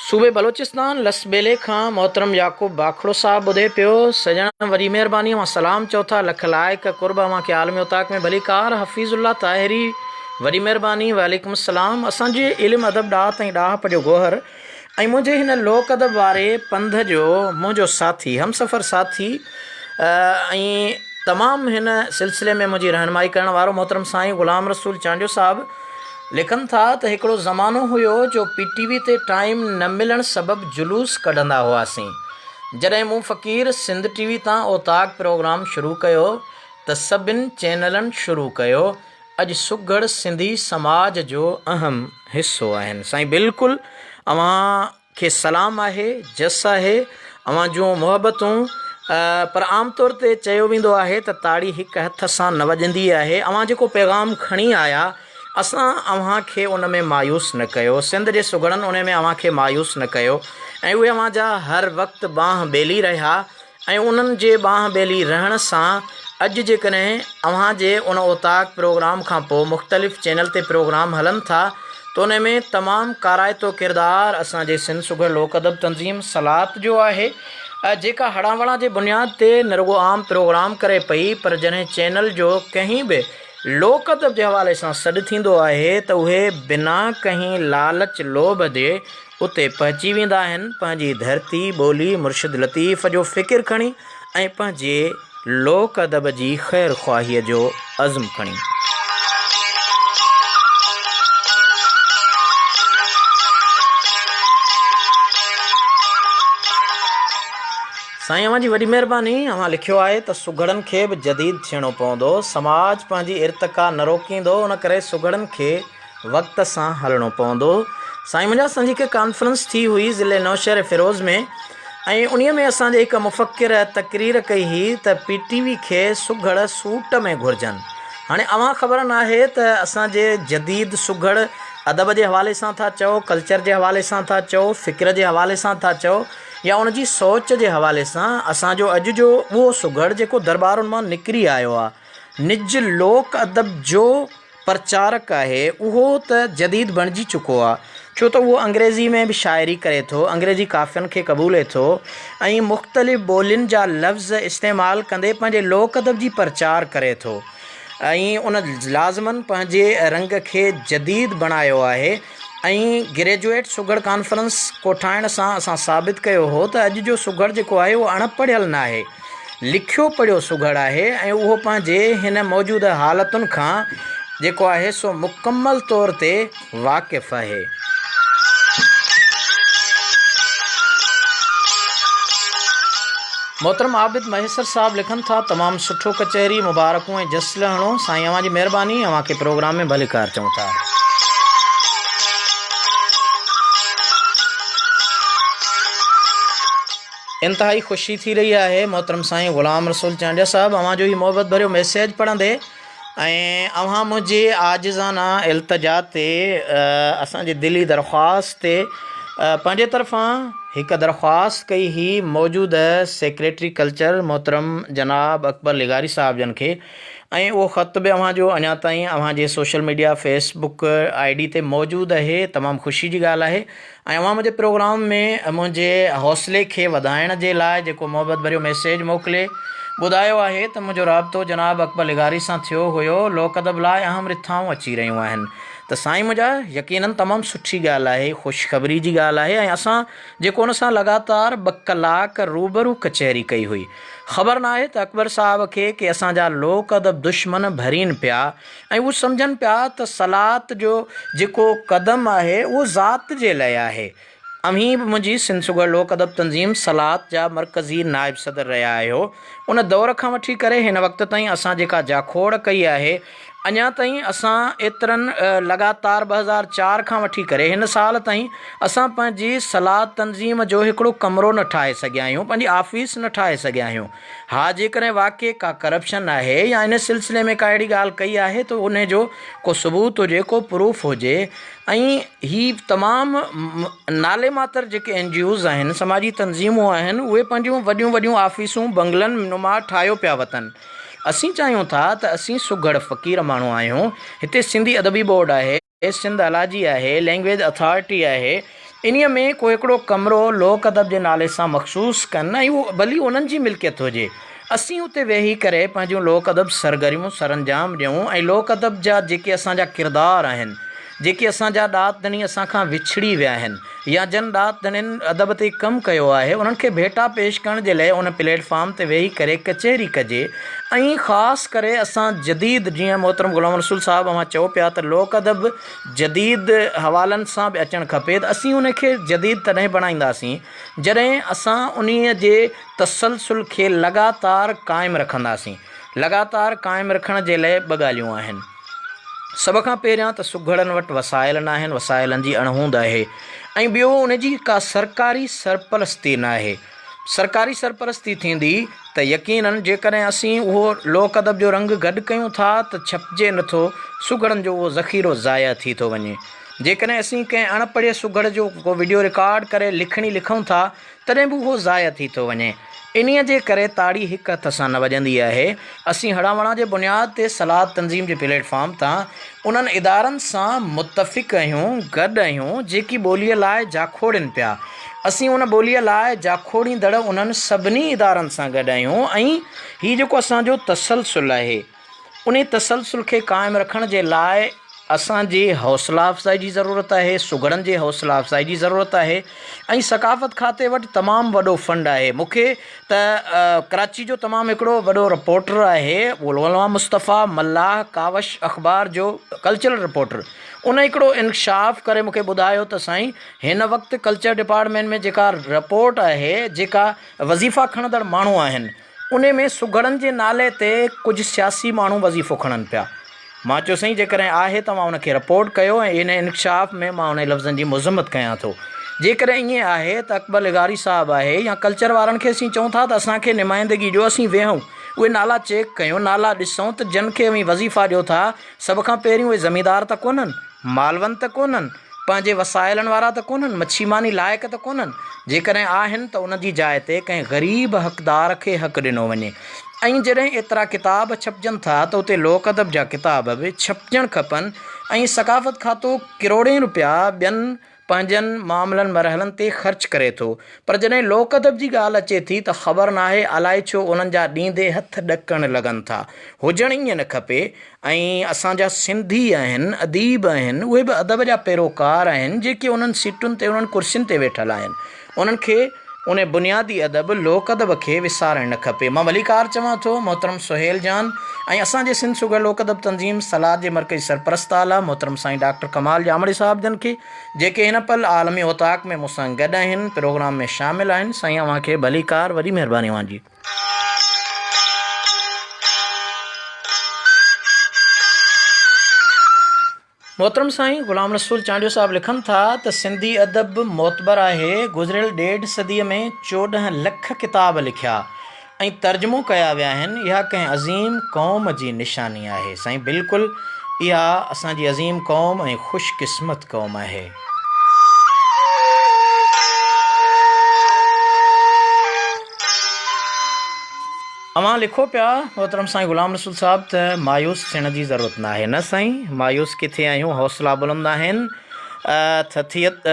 صوبي بلوچستان لس ٻيلي کان محترم يعقوب باکڙو صاحب ٻڌي پيو سڄڻ وڏي مهرباني اوهان سلام چئو ٿا لک لائق قرب اوهان کي عالم اوطاق ۾ ڀليڪار حفيظ الله طاهري وڏي مهرباني وعليڪم السلام اسان جي علم ادب ڏات ۽ ڏاهپ جو گوهر ۽ منهنجي هن لوڪ ادب واري پنڌ جو منهنجو ساٿي، همسفر ساٿي ۽ تمام هن سلسلي ۾ منهنجي رهنمائي ڪرڻ وارو محترم سائين غلام رسول چانڊيو صاحب لکن ٿا ته هڪڙو زمانو هيو جو پي ٽي وي تي ٽائيم نه ملڻ سبب جلوس ڪڍندا هئاسين. جڏهن مون فقير سنڌ ٽي وي تان اوطاق پروگرام شروع ڪيو ته سڀن چينلن شروع ڪيو اڄ سگهڙ سنڌي سماج جو اهم حصو آهن. سائين بلڪل اوهان کي سلام آهي جس آهي اوهان جون محبتون پر عام طور تي چيو ويندو آهي ته تاڙي هڪ هٿ سان نه وڄندي آهي اوهان جيڪو پيغام کڻي آيا اسان اوهان کي ان ۾ مايوس نه ڪيو سنڌ جي سگهڙن ان ۾ اوهان کي مايوس نه ڪيو ۽ اهي اوهان جا هر وقت ٻانهن ٻيلي رهيا ۽ انهن جي ٻانهن ٻيلي رهڻ سان اڄ جيڪڏهن اوهان جي ان اوطاق پروگرام کان پوء مختلف چينل تي پروگرام هلن ٿا ته ان ۾ تمام ڪارائتو ڪردار اسان جي سنڌ سگهڙ لوڪ ادب تنظيم سلات جو آهي جيڪا هڙان وڙان جي بنياد تي نه رڳو عام پروگرام ڪري پئي پر جڏهن چينل جو ڪنهن به لوڪ ادب جي حوالي سان سڏ ٿيندو آهي ته اهي بنا ڪنهن لالچ لوڀ جي اتي پهچي ويندا آهن، پنهنجي ڌرتي، ٻولي، مرشد لطيف جو فڪر کڻي ۽ پنهنجي لوڪ ادب جي خير خواهيء جو عزم کڻي. سائين اوهان جي وڏي مهرباني، اوهان لکيو آهي ته سگهڙن کي به جديد ٿيڻو پوندو، سماج پنهنجي ارتقا نه روڪيندو، ان ڪري سگهڙن کي وقت سان هلڻو پوندو. سائين منهنجا اسان جي هڪ ڪانفرنس ٿي هئي ضلعي نوشهري فيروز ۾ ۽ انهي ۾ اسان جي هڪ مفڪر تقرير ڪئي هئي ته پي ٽي وي کي سگهڙ سوٽ ۾ گهرجن. هاڻي اوهان خبر ناهي ته اسان جي جديد سگهڙ ادب جي حوالي سان ٿا چئو، ڪلچر جي حوالي سان ٿا چئو، فڪر جي حوالي سان ٿا چئو. يا ان جي سوچ جي حوالي سان اسان جو اڄ جو اهو سگهڙ جيڪو درٻارن مان نڪري آيو آهي نج لوڪ ادب جو پرچارڪ آهي اهو ته جديد بڻجي چڪو آهي ڇو ته اهو انگريزي ۾ به شاعري ڪري ٿو، انگريزي قافين کي قبولي ٿو ۽ مختلف ٻولين جا لفظ استعمال ڪندي پنهنجي لوڪ ادب جي پرچار ڪري ٿو ۽ ان لازماً پنهنجي رنگ کي جديد بڻايو آهي ۽ گريجوئيٽ سگهڙ ڪانفرنس ڪوٺائڻ سان اسان ثابت ڪيو هو ته اڄ جو سگهڙ جيڪو آهي اهو اڻ پڙهيل ناهي. لکيو پڙهيو سگهڙ آهي ۽ اهو پنهنجي هن موجوده حالتن کان جيڪو آهي سو مڪمل طور تي واقف آهي. محترم عابد مهيسر صاحب لکن ٿا، تمام سٺو ڪچهري، مبارڪون ۽ جس لهڻو، سائين اوهان جي مهرباني، اوهان کي پروگرام ۾ ڀليڪار چئون ٿا. انتهائي خوشي ٿي رهي آهي محترم سائين غلام رسول چانڊيا صاحب اوهان جو هي محبت ڀريو ميسيج پڙهندي ۽ اوهان منهنجي عاجزانه التجا تي اسان جي دلي درخواست تي پنهنجي طرفان هڪ درخواست ڪئي هي موجوده سيڪريٽري ڪلچر محترم جناب اڪبر لغاري صاحب جن کي ۽ اهو خط به اوهان جو اڃا تائين اوهان جي social media Facebook I D تي موجود آهي تمام خوشي جي ڳالهه آهي ۽ اوهان منهنجي پروگرام ۾ منهنجي حوصلي کي وڌائڻ جي لاء جيڪو محبت ڀريو ميسيج موڪلي ٻڌايو آهي ته منهنجو رابطو جناب اڪبر لغاري سان ٿيو هيو لوڪ ادب لاء اهم رٿائون اچي رهيون آهن ته سائين منهنجا يقينن تمام سٺي ڳالهه آهي خوشخبري جي ڳالهه آهي ۽ اسان جيڪو ان سان لڳاتار ٻه ڪلاڪ روبرو ڪچهري ڪئي هئي خبر ناهي ته اڪبر صاحب کي ڪي اسان جا لوڪ ادب دشمن ڀرين پيا ۽ هو سمجهن پيا ته صلات جو جيڪو قدم آهي اهو ذات جي لئه آهي. اوهين به منهنجي سنڌ سگهڙ لوڪ ادب تنظيم صلات جا مرڪزي نائب صدر رهيا آهيو. ان دور کان وٺي ڪري هن وقت تائين اسان جيڪا جاکوڙ ڪئي آهي اڃا تائين اسان ايترن لڳاتار 2004 کان وٺي ڪري هن سال تائين اسان پنهنجي صلات تنظيم جو هڪڙو ڪمرو نه ٺاهي سگهيا آهيون پنهنجي آفيس نه ٺاهي سگهيا آهيون. ها جيڪڏهن واقعي ڪا ڪرپشن آهي يا ان سلسلي ۾ ڪا اهڙي ڳالهه ڪئي آهي ته انهي جو ڪو ثبوت هجي ڪو پروف هجي ۽ هي تمام نالي ماتر جيڪي اين جي اوز آهن سماجي تنظيمون آهن اهي پنهنجون وڏيون وڏيون آفيسون بنگلن نما ٺاهيو پيا وتن اسين چاهيون ٿا ته اسين سگهڙ فقير ماڻهو آهيون هتي سنڌي ادبي بورڊ آهي. سنڌ الاجي آهي، لينگويج اٿارٽي آهي، انهيء ۾ ڪو هڪڙو ڪمرو لوڪ ادب جي نالي سان مخصوص ڪن ۽ اهو ڀلي انهن جي ملڪيت هجي. اسين اتي ويهي ڪري پنهنجون لوڪ ادب سرگرميون سرانجام ڏيون ۽ لوڪ ادب جا جيڪي اسان جا ڪردار آهن، جيڪي اسان جا ڏات ڌڻي اسان کان وڇڙي ويا آهن يا جن ڏات ڌڻين ادب تي ڪم ڪيو آهي، انهن کي ڀيٽا پيش ڪرڻ جي لئه ان پليٽ فارم تي ويهي ڪري ڪچهري ڪجي ۽ خاص ڪري اسان جديد جيئن محترم غلام رسول صاحب اوهان چئو پيا ته لوڪ ادب جديد حوالن سان به اچڻ کپي ته اسين ان کي جديد تڏهن بڻائينداسين جڏهن اسان انهي جي تسلسل کي لڳاتار قائم رکنداسين لڳاتار قائم رکڻ جي لئه ٻه ڳالهيون آهن سڀ کان پهريان ته سگهڙن وٽ وسائل ناهن وسائلن جي اڻهوند آهي ۽ ٻيو ان جي ڪا سرڪاري سرپرستي ناهي سرڪاري سرپرستي ٿيندي ته يقينن جيڪڏهن اسين اهو لوڪ ادب جو رنگ گڏ ڪيون ٿا ته ڇپجي نٿو، سگهڙن جو اهو ذخيرو ضايع ٿي ٿو وڃي. جيڪڏهن اسين ڪنهن اڻ پڙهيي سگهڙ جو ڪو وڊيو رڪارڊ ڪري لکڻي لکون ٿا تڏهن به اهو ضايع ٿي ٿو وڃي. انهيء جي ڪري تاڙي هڪ هٿ سان نه وڄندي آهي. اسين هڙان وڙان جي بنياد تي سلاد تنظيم جي پليٽ فارم تان انهن ادارن سان متفق آهيون، گڏ آهيون، جيڪي ٻوليء لاء جاکوڙين پيا. اسين ان ٻوليء لاء جاکوڙيندڙ انهن سڀني ادارن سان گڏ آهيون ۽ هي جيڪو اسان جو تسلسل آهي، انهي تسلسل کي قائم رکڻ جي لاء اسان جي حوصلا افزائي جي ضرورت آهي، سگهڙن جي حوصلا افزائي جي ضرورت آهي ۽ ثقافت کاتي وٽ تمام وڏو فنڊ آهي. مون کي ته ڪراچي جو تمام هڪڙو وڏو رپورٽر آهي غلام مصطفيٰ ملاح ڪاوش اخبار جو ڪلچرل رپورٽر ان هڪڙو انڪشاف ڪري مون کي ٻڌايو ته سائين هن وقت ڪلچر ڊپارٽمينٽ ۾ جيڪا رپورٽ آهي جيڪا وظيفا کڻندڙ ماڻهو آهن انهي ۾ سگهڙن جي نالي تي ڪجهه سياسي ماڻهو وظيفو کڻن پيا. مان چيو سائين جيڪڏهن آهي توهان ان کي رپورٽ ڪيو ۽ ان انڪشاف ۾ مان انهي لفظن جي مذمت ڪيان ٿو. جيڪڏهن ائين آهي ته اڪبر لغاري صاحب آهي يا ڪلچر وارن کي اسين چئون ٿا ته اسان کي نمائندگي ڏيو اسين ويهون اهي نالا چيڪ ڪيون نالا ڏسون ته جن کي اوهين وظيفا ڏيو ٿا سڀ کان پهريون اهي زميندار ته ڪونهن مالوند ته ڪونهن. پنهنجي وسائلن وارا ته ڪونهن، مڇي ماني لائق ته ڪونهن، جيڪڏهن آهن ته ان جي جاء تي ڪنهن غريب حقدار کي حق ڏنو وڃي ۽ جڏهن ايترا ڪتاب ڇپجن ٿا ته اتي لوڪ ادب جا ڪتاب به ڇپجڻ کپن ۽ ثقافت کاتو ڪروڙين روپيا ٻين پنهنجن معاملن مرحلن تي خرچ ڪري ٿو پر جڏهن لوڪ ادب جي ڳالهه اچي ٿي ته خبر ناهي الائي ڇو انهن جا ڏيندي هٿ ڏڪڻ لڳن ٿا. هجڻ ائين نه کپي ۽ اسان جا سنڌي آهن، اديب آهن، اهي به ادب جا پيروڪار آهن جيڪي انهن سيٽن تي انهن ڪرسين تي ويٺل آهن انهن کي ان بنيادي ادب لوڪ ادب کي وسارڻ نه کپي. مان ڀليڪار چوان ٿو محترم سهيل جان ۽ اسان جي سنڌ سگهڙ لوڪ ادب تنظيم سلاد جي مرڪزي سرپرست اعليٰ محترم سائين ڊاڪٽر ڪمال ڄامڙي صاحب جن کي جيڪي هن پل عالمي اوطاق ۾ مون سان گڏ آهن پروگرام ۾ شامل آهن سائين اوهان کي ڀليڪار وڏي مهرباني اوهان جي. محترم سائين غلام رسول چانڊيو صاحب لکن ٿا ته سنڌي ادب معتبر آهي، گذريل ڏيڍ صديء ۾ 14 لک ڪتاب لکيا ۽ ترجمو ڪيا ويا آهن، اها ڪنهن عظيم قوم جي نشاني آهي. سائين بلڪل اها اسان جي عظيم قوم ۽ خوش قسمت قوم آهي. اوهان لکو پيا محترم سائين غلام رسول صاحب ته مايوس ٿيڻ جي ضرورت ناهي نه سائين مايوس ڪٿي آهيون حوصلا بلند آهن ٿٿيت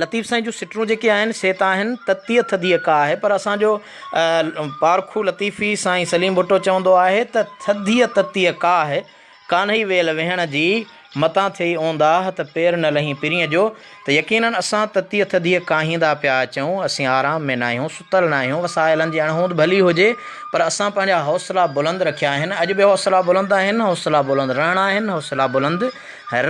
لطيف سائين جون سٽرون جيڪي آهن سي ته آهن تتيء ٿڌيء ڪا آهي پر اسان جو پارکو لطيفي سائين سليم ڀٽو چوندو آهي ته ٿڌيء تتيء ڪا آهي ڪانهئي ويل ويهڻ جي، متان ٿئي اونداهه ته پير نه لهين پرينء جو، ته يقيناً اسان تتيء ٿڌيء ڪاهيندا پيا اچون، اسين آرام ۾ ناهيون، ستل ناهيون، وسائلن جي اڻهوند ڀلي هجي، پر اسان پنهنجا حوصلا بلند رکيا آهن، اڄ به حوصلا بلند آهن، حوصلا بلند رهڻا آهن، حوصلا بلند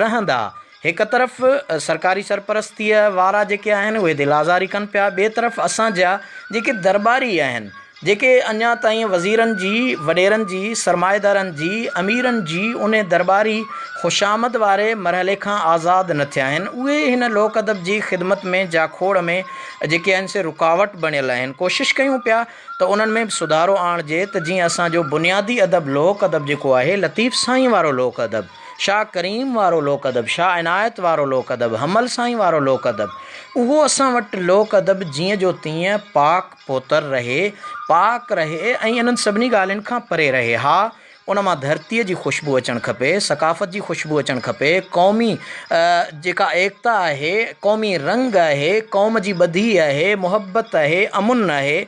رهندا. هڪ طرف سرڪاري سرپرستيء وارا جيڪي آهن، اهي دل آزاري ڪن پيا، ٻئي طرف اسان جا جيڪي درٻاري آهن، جيڪي اڃا تائين وزيرن جي، وڏيرن جي، سرمائيدارن جي، اميرن جي انهي درٻاري خوشامد واري مرحلي کان آزاد نه ٿيا آهن، اهي هن لوڪ ادب جي خدمت ۾ جاکوڙ ۾ جيڪي آهن سي رڪاوٽ بڻيل آهن. ڪوشش ڪيون پيا ته انهن ۾ به سڌارو آڻجي ته جيئن اسان جو بنيادي ادب لوڪ ادب جيڪو آهي لطيف سائين وارو لوڪ ادب، شاهه ڪريم وارو لوڪ ادب، شاهه عنايت وارو لوڪ ادب، حمل سائين وارو لوڪ ادب، اهو اسان وٽ لوڪ ادب جيئن جو تيئن پاڪ، پوتر رهي، پاڪ رهي ۽ انهن سڀني ڳالهين کان پري رهي. ها، ان مان ڌرتيء جي خوشبو اچڻ کپي، ثقافت جي خوشبو اچڻ کپي، قومي جيڪا ايڪتا آهي، قومي رنگ آهي، قوم جي ٻڌي آهي، محبت آهي، امن آهي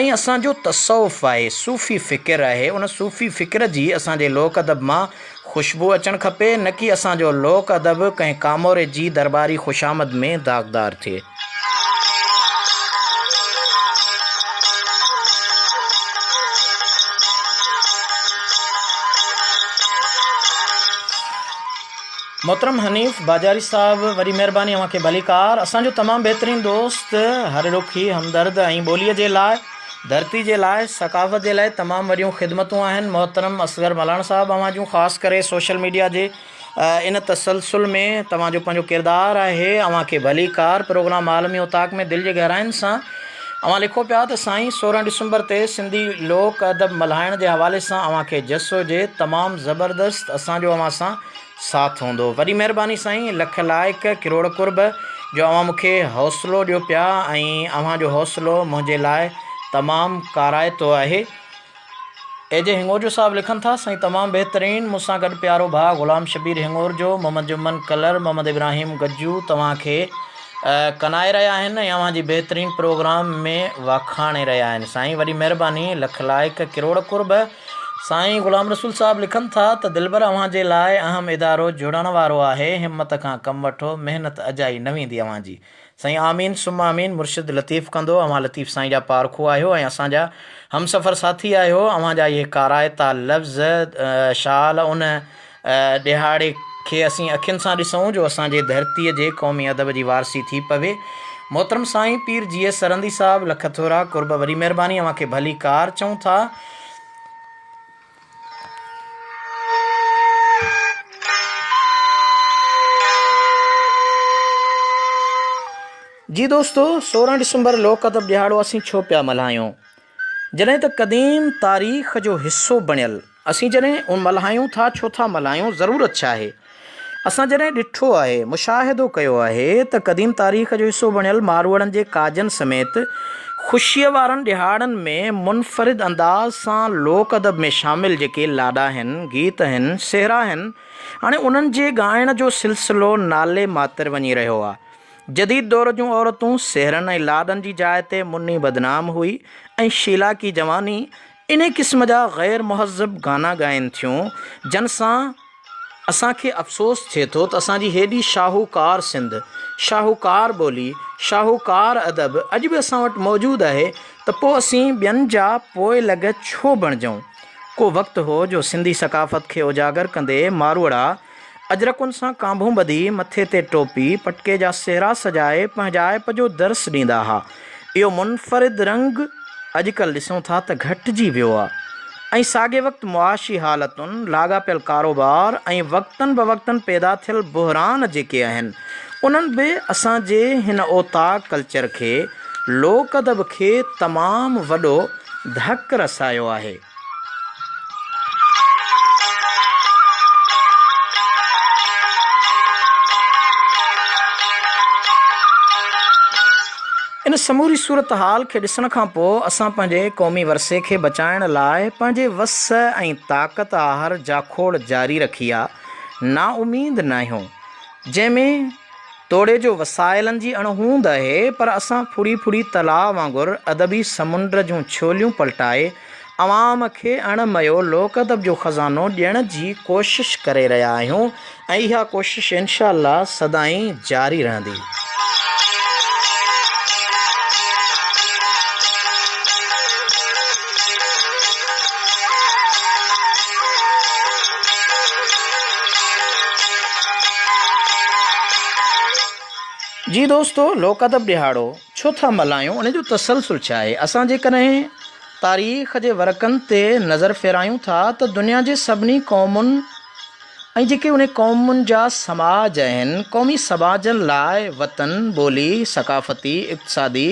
۽ اسان جو تصوف آهي، صوفي فڪر آهي، ان صوفي فڪر جي اسان جي لوڪ ادب مان خوشبو اچڻ کپي، نه ڪي اسان جو لوڪ ادب ڪنهن ڪاموري جي درٻاري خوشامد ۾ داغدار ٿئي. محترم حنيف باجاري صاحب وڏي مهرباني اوهان کي ڀليڪار اسان جو تمام بهترين دوست هر ڏکي همدرد ۽ ٻولي جي لاء ڌرتي جي لاء ثقافت جي لاء تمام وڏيون خدمتون آهن محترم اصغر ملهاڻ صاحب اوهان جون خاص ڪري سوشل ميڊيا جي ان تسلسل ۾ توهان جو پنهنجو ڪردار آهي اوهان کي ڀليڪار پروگرام عالمي اوطاق ۾ دل جي گهراين سان اوهان لکو پيا ته سائين 16 ڊسمبر تي سنڌي لوڪ ادب ملهائڻ جي حوالي سان اوهان کي جس هجي تمام زبردست اسان جو اوهان سان ساٿ هوندو وڏي مهرباني سائين لک لائق ڪروڙ قرب جو اوهان مون کي حوصلو ڏيو پيا ۽ اوهان جو حوصلو منهنجي لاء تمام ڪارائتو آهي. اي جي هڱورجو صاحب لکن ٿا، سائين تمام بهترين، مون سان گڏ پيارو ڀاء غلام شبير هڱورجو، محمد جمن ڪلر، محمد ابراهيم گجو توهان کي ڪنائي رهيا آهن ۽ اوهان جي بهترين پروگرام ۾ واکاڻي رهيا آهن. سائين وڏي مهرباني، لک لائق، ڪروڙ قرب. سائين غلام رسول صاحب لکن ٿا ته دلبر اوهان جي لاء اهم ادارو جڙڻ وارو آهي، همت کان ڪم وٺو، محنت اجائي نه ويندي اوهان جي. سائين آمين ثم آمين مرشد لطيف ڪندو اوهان لطيف سائين جا پارکو آهيو ۽ اسان جا همسفر ساٿي آهيو اوهان جا اهي ڪارائتا لفظ شال ان ڏهاڙي کي اسين اکين سان ڏسون جو اسان جي ڌرتي جي قومي ادب جي وارثي ٿي پوي محترم سائين پير جي ايس سرهندي صاحب لک ٿورا قرب وڏي مهرباني اوهان کي ڀلي ڪار چئون ٿا. جي دوستو 16 ڊسمبر لوڪ ادب ڏهاڙو اسين ڇو پيا ملهايون؟ جڏهن ته قديم تاريخ جو حصو بڻيل اسين جڏهن ملهايون ٿا ڇو ٿا ملهايون ضرورت ڇا آهي؟ اسان جڏهن ڏٺو آهي، مشاهدو ڪيو آهي ته قديم تاريخ جو حصو بڻيل ماروئڙن جي ڪاڄن سميت خوشيء وارن ڏهاڙن ۾ منفرد انداز سان لوڪ ادب ۾ شامل جيڪي لاڏا هن، گيت هن، سهرا هن، هاڻي انهن جي ڳائڻ جو سلسلو نالي ماتر وڃي رهيو آ. جديد دور جون عورتون سهرن ۽ لاڏن جي جاء تي مني بدنام هئي ۽ شيلا ڪي جواني انهي قسم جا غير مهذب گانا ڳائين ٿيون، جن سان اسان کي افسوس ٿئي ٿو ته اسان جي هيڏي شاهوڪار سنڌ، شاهوڪار ٻولي، شاهوڪار ادب اڄ به اسان وٽ موجود آهي ته پوء اسين ٻين جا پوئلڳ ڇو بڻجون؟ ڪو وقت هو جو سنڌي ثقافت کي اجاگر ڪندي ماروئڙا اجرڪن سان ڪانڀون ٻڌي، مٿي تي ٽوپي، پٽڪي جا سهرا سجائي پنهنجائپ جو درس ڏيندا ها. اهو منفرد رنگ اڄڪلهه ڏسون ٿا ته گهٽجي ويو آ ۽ ساڳئي وقت معاشي حالتن، لاڳاپيل ڪاروبار ۽ وقتن بوقتن پيدا ٿيل بحران جيڪي آهن، انهن به اسان جي هن اوطاق ڪلچر کي، لوڪ ادب کي تمام وڏو ڌڪ رسايو آهي. ان سموري صورتحال کي ڏسڻ کان پوء اسان پنهنجي قومي ورثي کي بچائڻ لاء پنهنجي وس ۽ طاقت آهر جاکوڙ جاري رکي آ، نااميد ناهيون، جنهن ۾ توڙي جو وسائلن جي اڻهوند آهي پر اسان ڦڙي ڦڙي تلاء وانگر ادبي سمنڊ جون ڇوليون پلٽائي عوام کي اڻ ميو لوڪ ادب جو خزانو ڏيڻ جي ڪوشش ڪري رهيا آهيون ۽ اها ڪوشش انشاء الله سدائين جاري رهندي. جي دوستو لوڪ ادب ڏهاڙو ڇو ٿا ملهايون ان جو تسلسل ڇا آهي؟ اسان جيڪڏهن تاريخ جي ورقن تي نظر ڦيرايون ٿا ته دنيا جي سڀني قومن ۽ جيڪي انهن قومن جا سماج آهن قومي سماجن لاء وطن، ٻولي، ثقافتي، اقتصادي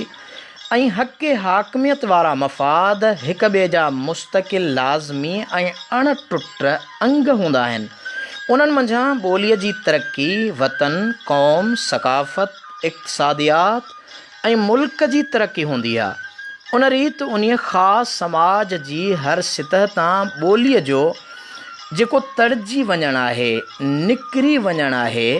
۽ حق حاڪميت وارا مفاد هڪ ٻئي جا مستقل لازمي ۽ اڻ ٽٽ انگ هوندا آهن. انهن منجهان ٻوليء جي ترقي، وطن، قوم، ثقافت، اقتصاديات ۽ ملڪ جي ترقي هوندي آ. ان ريت انهيء خاص سماج جي هر سطح تان ٻوليء جو جيڪو تڙجي وڃڻ آهي، نڪري وڃڻ آهي،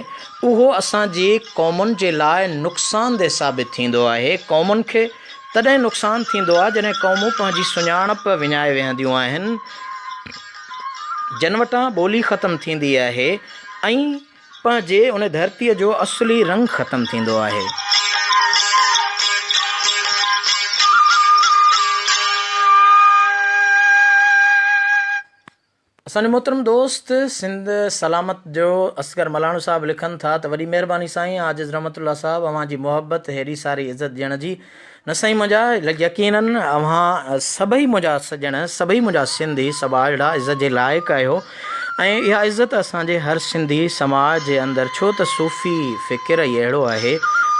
اهو اسان جي قومن جي لاء نقصانده ثابت ٿيندو آهي. قومن کي تڏهن نقصان ٿيندو آهي جڏهن قومون پنهنجي سڃاڻپ وڃائي ويهنديون آهن، جن وٽان ٻولي ختم ٿيندي آهي ۽ پنهنجي ان ڌرتيء جو اصلي رنگ ختم ٿيندو آهي. اسان جو محترم دوست سنڌ سلامت جو اصغر ملاڻو صاحب لکن ٿا ته وڏي مهرباني سائين عاجز رحمت الله صاحب اوهان جي محبت هيڏي ساري عزت ڏيڻ جي نه سائين منهنجا يقينن اوهان سڀئي منهنجا سڄڻ سڀئي منهنجا سنڌي سٻاجهڙا عزت جي لائق آهيو ۽ اها عزت اسان جي هر سنڌي سماج جي اندر ڇو ته صوفي فڪر ئي اهڙو آهي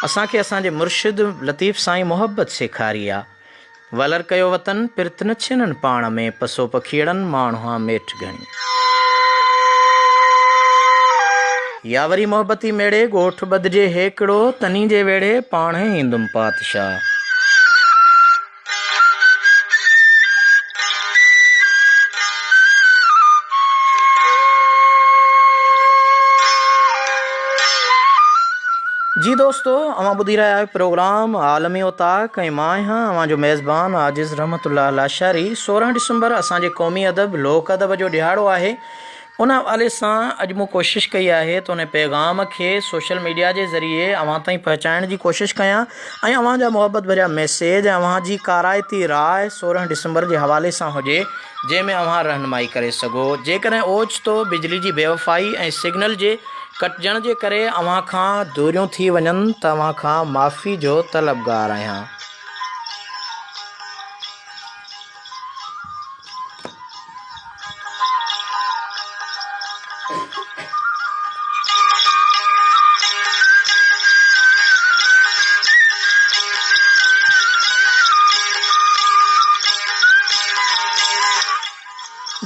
اسان کي اسان جي مرشد لطيف سائين محبت سيکاري آ. ولر ڪيو وطن، پرت نه ڇنن پاڻ ۾، پسو پکيئڙن، ماڻهئان ميٺ گهڻي. يا وري محبتي ميڙي، ڳوٺ ٻڌجي هيڪڙو، تني جي ويڙهي، پاڻهي ايندم پاتشاهه. جي دوستو اوهان ٻڌي رهيا آهيو پروگرام عالمي اوطاق ۽ مان آهيان اوهان جو ميزبان عاجز رحمت الله لاشاري 16 ڊسمبر اسان جي قومي ادب لوڪ ادب جو ڏهاڙو آهي ان حوالي سان اڄ مون ڪوشش ڪئي آهي ته ان پيغام کي سوشل ميڊيا جي ذريعي اوهان تائين پهچائڻ جي ڪوشش ڪيان ۽ اوهان جا محبت ڀريا ميسيج ۽ اوهان جي ڪارائتي راء 16 ڊسمبر جي حوالي سان هجي جنهن ۾ اوهان رهنمائي ڪري سگهو. جيڪڏهن اوچتو بجلي جي بيوفائي ۽ سگنل جي ڪٽجڻ جي ڪري اوهان کان دوريون ٿي وڃن ته اوهان کان معافي جو طلبگار آهيان.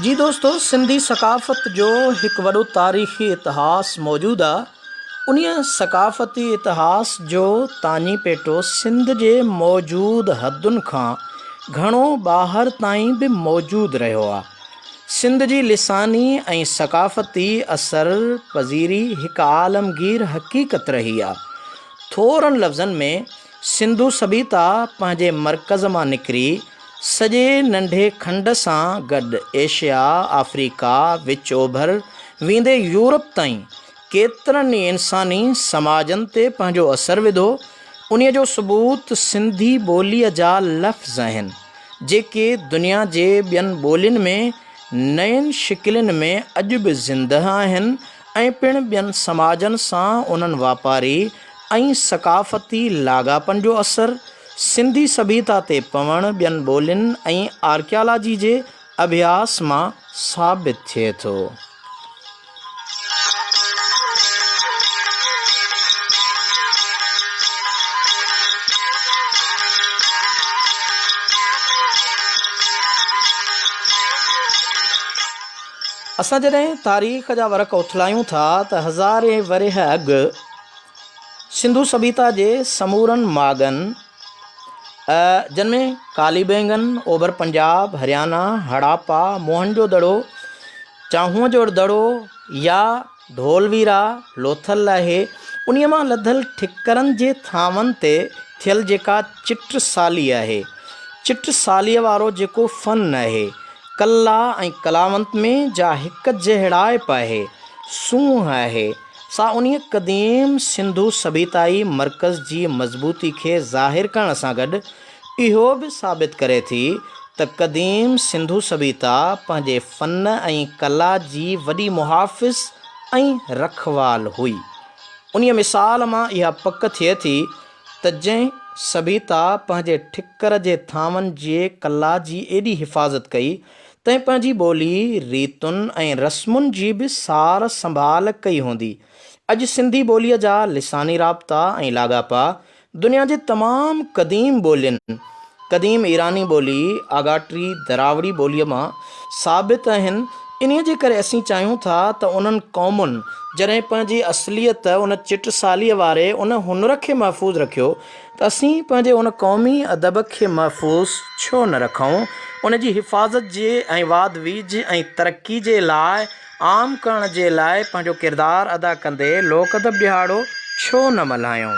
جي دوستو سنڌي ثقافت جو هڪ وڏو تاريخي اتهاس موجود آ. انهيء ثقافتي اتهاس جو تاڃي پيٽو سنڌ جي موجود حدن کان گهڻو ٻاهر تائين به موجود رهيو آ. سنڌ جي لساني ۽ ثقافتي اثر پذيري هڪ عالمگير حقيقت رهي آ. ٿورن لفظن ۾ سنڌو سڀيتا پنهنجي مرڪز مان نڪري سڄي ننڍي کنڊ سان گڏ ايشيا، آفريڪا، وچ اوڀر ويندي يورپ تائين ڪيترن ئي انساني سماجن تي پنهنجو اثر وڌو، انهيء جو ثبوت سنڌي ٻوليء جا لفظ آهن، جيڪي دنيا جي ٻين ٻولين ۾ نين شڪلين ۾ اڄ به زندهه آهن ۽ پڻ ٻين سماجن سان انهن واپاري ۽ ثقافتي لاڳاپن جو اثر سنڌي سڀيتا تي پوڻ ٻين ٻولين ۽ آرڪيالاجي جي اڀياس مان ثابت ٿئي ٿو. اسان جڏهن تاريخ جا ورق اٿلايون ٿا ته هزارين ورهيه اڳ سنڌو سڀيتا جي سمورن ماڳن جن ۾ ڪالي بينگن، اوڀر پنجاب، هريانا، هڙاپا، موهن جو دڙو، چانهونء جو دڙو يا ڍولويرا، لوٿل آهي، انهيء مان لڌل ٺڪرن جي ٿانون تي ٿيل جيڪا چٽسالي آهي، چٽساليء وارو جيڪو فن آهي، ڪلا ۽ ڪلاونت ۾ جا هڪجهڙائپ آهي، سونهن آهي، سا انهيء قديم سنڌو سڀيتائي مرڪز جي مضبوطي کي ظاهر ڪرڻ سان گڏ اهو به ثابت ڪري ٿي ته قديم سنڌو سڀيتا پنهنجي فن ۽ ڪلا جي وڏي محافظ ۽ رکوال هئي. انهيء مثال مان اها پڪ ٿئي ٿي ته جنهن سڀيتا پنهنجي ٺڪر جي ٿانون جي ڪلا جي ايڏي حفاظت ڪئي، تنهن پنهنجي ٻولي، ريتن ۽ رسمن جي به سار سنڀال ڪئي هوندي. اڄ سنڌي ٻوليء جا لساني رابطا ۽ لاڳاپا دنيا جي تمام قديم ٻولين، قديم ايراني ٻولي، آڳاٽي دراوڙي ٻوليء مان ثابت آهن، انهيء جي ڪري اسين چاهيون ٿا ته انهن قومن جڏهن پنهنجي اصليت ان چٽساليء واري ان هنر کي محفوظ رکيو ته اسين پنهنجي ان قومي ادب کي محفوظ ڇو نه رکون، ان جي حفاظت جي ۽ واڌ ويجهه ۽ ترقي جي لاء عام ڪرڻ جي لاء پنهنجو ڪردار ادا ڪندي لوڪ ادب ڏهاڙو ڇو نه ملهايون؟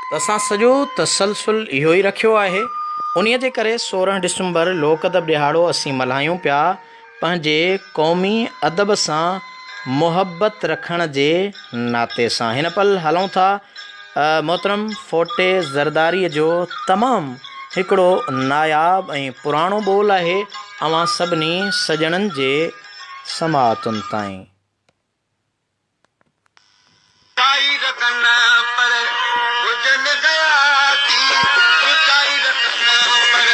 ته اسان سڄو تسلسل اهو ئي رکيو آهي، انهيء جي ڪري 16 ڊسمبر لوڪ ادب ڏهاڙو اسين ملهايون پيا، پنهنجي قومي ادب سان محبت رکڻ جي ناتي سان. هن پل هلون ٿا محترم ڦوٽي زرداريء جو تمام هڪڙو ناياب ۽ پراڻو ٻول آهي اوهان سڀني سڄڻن جي سماعتن تائين. سچائي رکن پر هجن غياتي سچائي رکن پر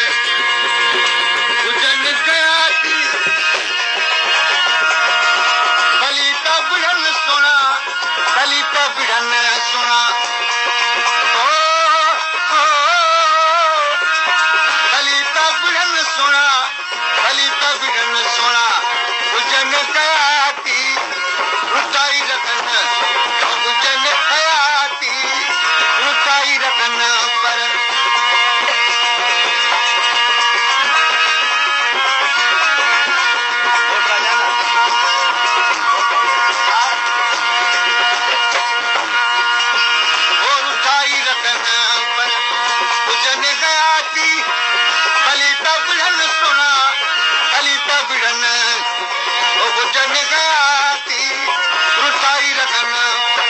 هجن غياتي ڀلي ته وڙهن سهڻا ڀلي ته وڙهن سهڻا او او ڀلي ته وڙهن سهڻا ڀلي ته وڙهن سهڻا هجن غياتي رتائي رکن هجن حياتي رتائي رکن پر رتائي رکن پر هجن حياتي ڀلي ته وڙهن سهڻا ڀلي ته وڙهن هجن حياتي رسائي رکن پر.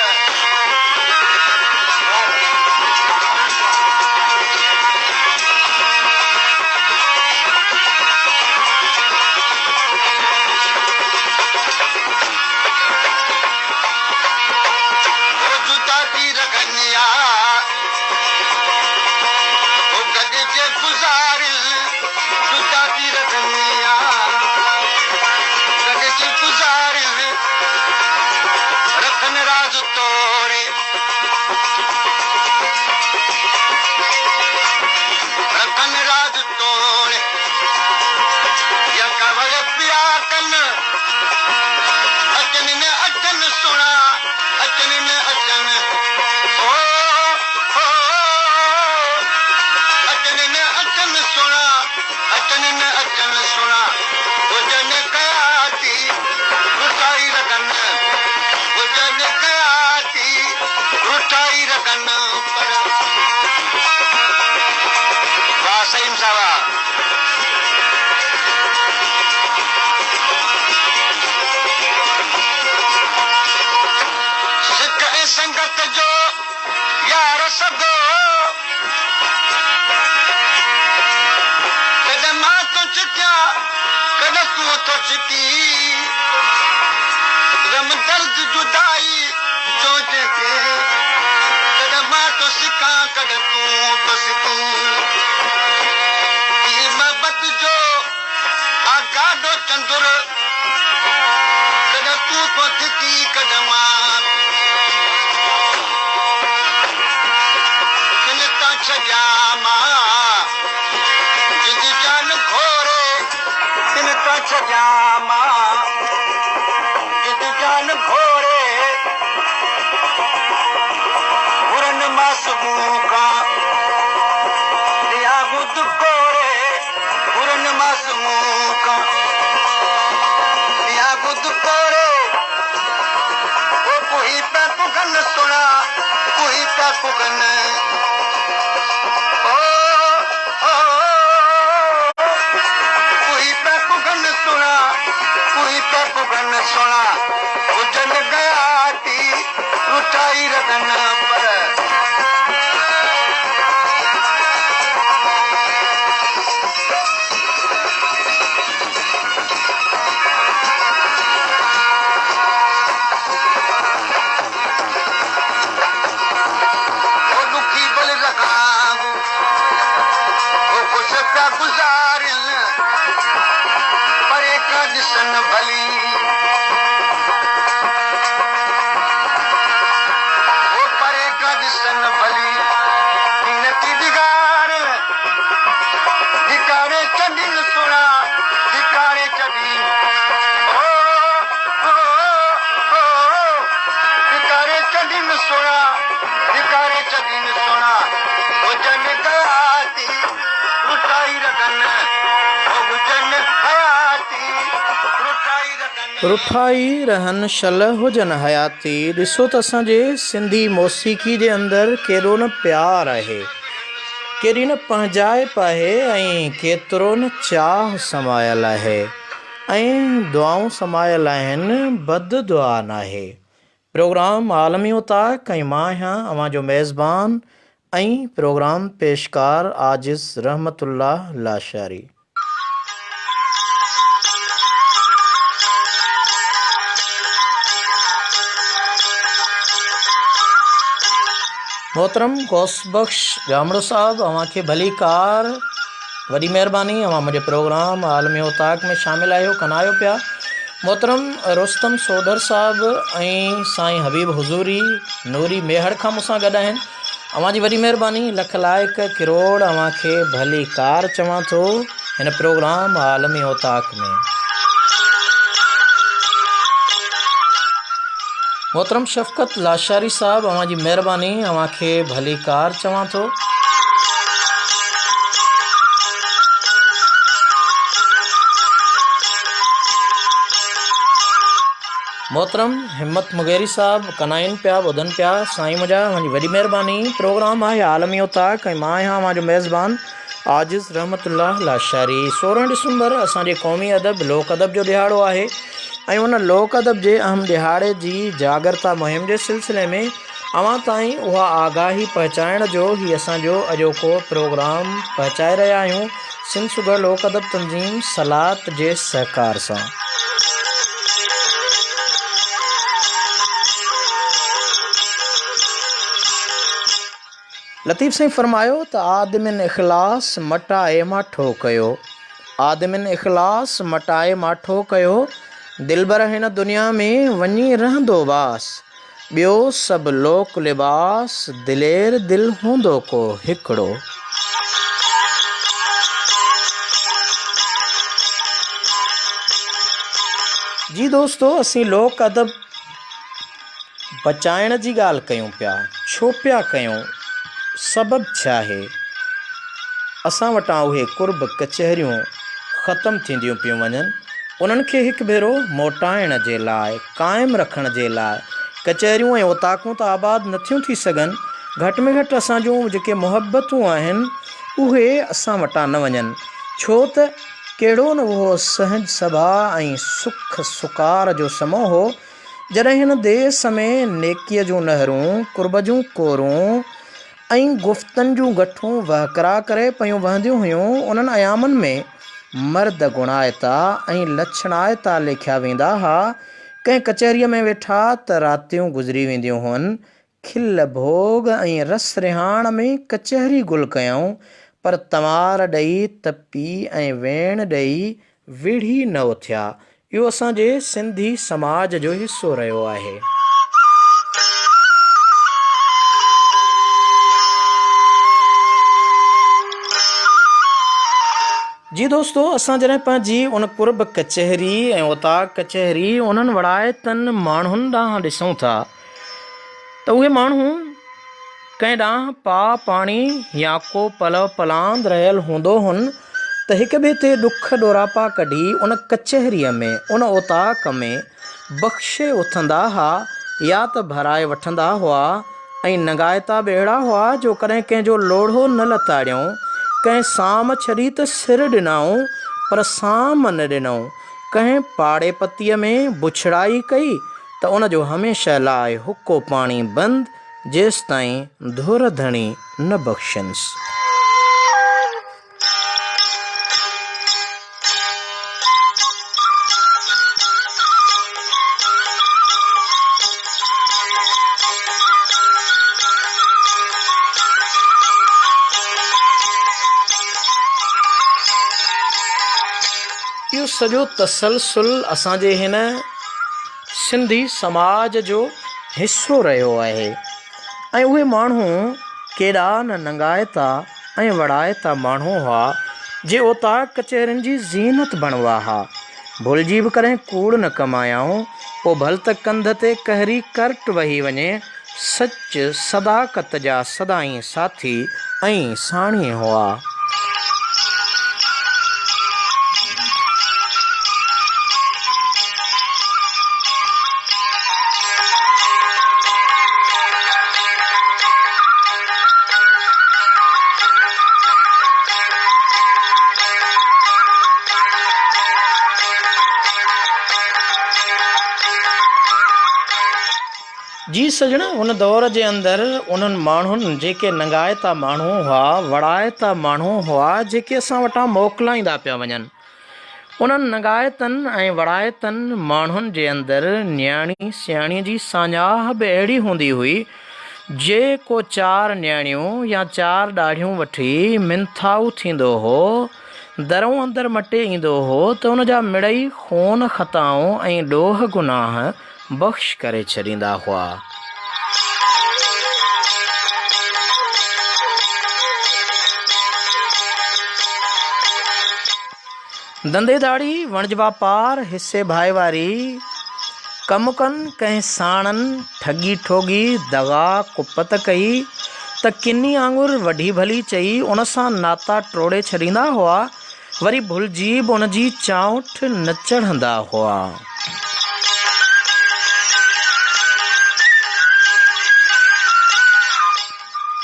هو جدا ٿي رکن يا هو گڏجي گذارين جدا ٿي رکن يا. رکن پر. واه سليم صاحب واه. سڪ ۽ سنگت جو يار سگهو. ڪڏهن مان ٿو ڇڪيان ڪڏهن تون ٿو ڇڪين. غم درد جدائي جو جيڪي. ڪڏهن مان ٿو سڪان ڪڏهن تون ٿو سڪين. هي محبت جو آ گاڏو چندر. ڪڏهن تون ٿو ٿڪين ڪڏهن مان. تن تان ڇڏيان مان جند جان گهوري. تن تان ڇڏيان مان جند جان گهوري. گهرن معصوم کان ڏيان گد ڪوري. گهرن معصوم کان ڏيان گد ڪوري. او ڪوهي پيا ڪگهن سهڻا ڪوهي پيا ڪگهن. او او ڪوهي پيا ڪگهن سهڻا ڪوهي پيا ڪگهن سهڻا. هجن گياتي رٺائي رهن پر. او ڏکي بل رکان او خوش پيا گذارين پري کان ڏسن ڀلي. او پري کان ڏسن ڀلي نٿي ڊگار. ڌڪاري ڇڏين سهڻا ڌڪاري ڇڏين او او او ڌڪاري ڇڏين سهڻا ڌڪاري ڇڏين سهڻا هجن حياتي رٺائي رکن او هجن حياتي رٺائي رکن. رٺائي رهن شل هجن حياتي. ڏسو ته اسان جي سنڌي موسيقي جي اندر ڪيڏو نه پيار آهي. ڪيڏي نه پنهنجائپ آهي ۽ ڪيترو نه چاهه سمايل آهي ۽ دعائون سمايل آهن بد دعا ناهي. پروگرام عالمي اوطاق ۽ مان آهيان اوهان جو ميزبان ۽ پروگرام پيشڪار عاجز رحمت الله لاشاري. محترم غوث بخش ڄامڙو صاحب اوهان کي ڀليڪار وڏي مهرباني اوهان منهنجي پروگرام عالمي اوطاق ۾ شامل آهيو ڪنايو پيا محترم رستم سوڍر صاحب ۽ سائين حبيب حضوري نوري ميهڙ کان مون سان گڏ آهن اوهان جي وڏي مهرباني لک لائق ڪروڙ اوهان کي ڀلي ڪار چوان ٿو هن پروگرام عالمي اوطاق ۾. محترم شفقت لاشاري صاحب اوهان جي مهرباني اوهان کي ڀلي ڪار چوان ٿو. محترم همت مغيري صاحب ڪنائين پيا ٻڌن پيا سائين منهنجا اوهان جي وڏي مهرباني پروگرام آهي عالمي اوطاق ۽ مان آهيان اوهان جو ميزبان عاجز رحمت الله لاشاري 16 ڊسمبر اسان جي قومي ادب لوڪ ادب جو ڏهاڙو آهي ۽ ان لوڪ ادب جي اهم ڏهاڙي جي جاڳرتا مهم جي سلسلي ۾ اوهان تائين اها آگاهي پهچائڻ جو هي اسان جو اڄوڪو پروگرام پهچائي رهيا آهيون سنڌ سگهڙ لوڪ ادب تنظيم سلات جي سهڪار سان. لطيف سائين فرمايو ته آدمين اخلاص مٽائي ماٺو ڪيو آدمين اخلاص مٽائي ماٺو ڪيو دلبر هن دنيا ۾ وڃي رهندو واس ٻيو سڀ لوڪ لباس دلير دل هوندو ڪو هڪڙو. جي دوستو اسين لوڪ ادب بچائڻ جي ڳالهه ڪيون پيا ڇو پيا ڪيون سبب ڇاهي اسان وٽان اهي قرب ڪچهريون ختم ٿينديون پيون وڃن انهن کي هڪ ڀيرو موٽائڻ جي لاء قائم رکڻ جي لاء ڪچهريون ۽ اوطاقون ته آباد نٿيون ٿي سگهن. گهٽ ۾ گهٽ اسان جون جيڪي محبتون آهن اهي اسان وٽان نه وڃن، ڇو ته ڪهڙو نه اهو سهج سڀاء ۽ سک سڪار جو سمو هو، جڏهن هن ديس ۾ نيڪيء جون نهرون، قرب جون ڪورون ۽ گفتن جون گٺون وهڪرا ڪري پيون وهنديون هيون، انهن ايامن ۾ مرد گڻائتا ۽ لڇڻائتا ليکيا ويندا ها، ڪنهن ڪچهريء ۾ ويٺا ته راتيون گذري وينديون هئن، کل ڀوڳ ۽ رس رهاڻ ۾ ڪچهري گل ڪيائون، پر تنوار ڏئي تپي ۽ ويڻ ڏئي وڙهي نه اٿيا. اهو اسان جي سنڌي سماج جو حصو رهيو آهي. جي دوستو اسان جڏهن پنهنجي ان قرب ڪچهري ۽ اوطاق ڪچهري انهن وڙائتن ماڻهن ڏانهن ڏسون ٿا ته اهي ماڻهو ڪنهن ڏانهن پاء پاڻي يا ڪو پلئه پلاند رهيل هوندو هن ته هڪ ٻئي تي ڏک ڏوراپا ڪڍي ان ڪچهريء ۾ ان اوطاق ۾ بخشي اٿندا ها يا ته ڀرائي وٺندا هئا ۽ ننگائتا به اهڙا هئا جو ڪڏهن ڪنهن جو لوڙهو نه لتاڙيائون، ڪنهن سام ڇڏي ته سر ڏنائون پر سام نه ڏنائون، ڪنهن پاڙي پتيء ۾ بڇڙائي ڪئي ته ان جو هميشه لاء حقو پاڻي بند، جيستائين ڌر ڌڻي نه بخشنس. اهو سڄو تسلسل اسان جي هن سنڌي سماج جو حصو رهيو آهي ۽ اهي ماڻهو ڪيڏا نه ننگائتا ۽ وڙائتا ماڻهو هئا جي اوطاق ڪچهرين جي زينت بڻبا ها. ڀلجي به ڪڏهن ڪوڙ نه ڪمايائون، پوء ڀل ته ڪنڌ تي قهري ڪرٽ وهي وڃي، سچ صداقت جا سدائين ساٿي ۽ ساڻي هئا. جي سڄڻ ان دور جي اندر انهن ماڻهن جيڪي ننگائتا ماڻهو هئا، وڙائتا ماڻهو هئا، جيڪي اسان وٽان موڪلائيندا پيا وڃن. انهن ننگائتن ۽ وڙائتن ماڻهن جي اندر نياڻي سياڻي جي ساڃاهه به اهڙي هوندي هئي، جي ڪو چار نياڻيون يا چار ڏاڙهيون وٺي منٿائو ٿيندو هو، درئون اندر مٽي ايندو هو ته ان جا مڙئي خون خطائون ۽ ڏوهه گناهه بخش ڪري ڇڏيندا هئا. ڌنڌي ڌاڙي، وڻج واپار، حصي ڀائيواري، ڪم ڪن، ڪنهن ساڻن ٺڳي ٺوڳي، دغا ڪپت ڪئي ته ڪني آڱر وڍي ڀلي چئي ان سان ناتا ٽوڙي ڇڏيندا هئا. وري ڀلجي به ان جي چانئٺ نه چڙهندا هئا.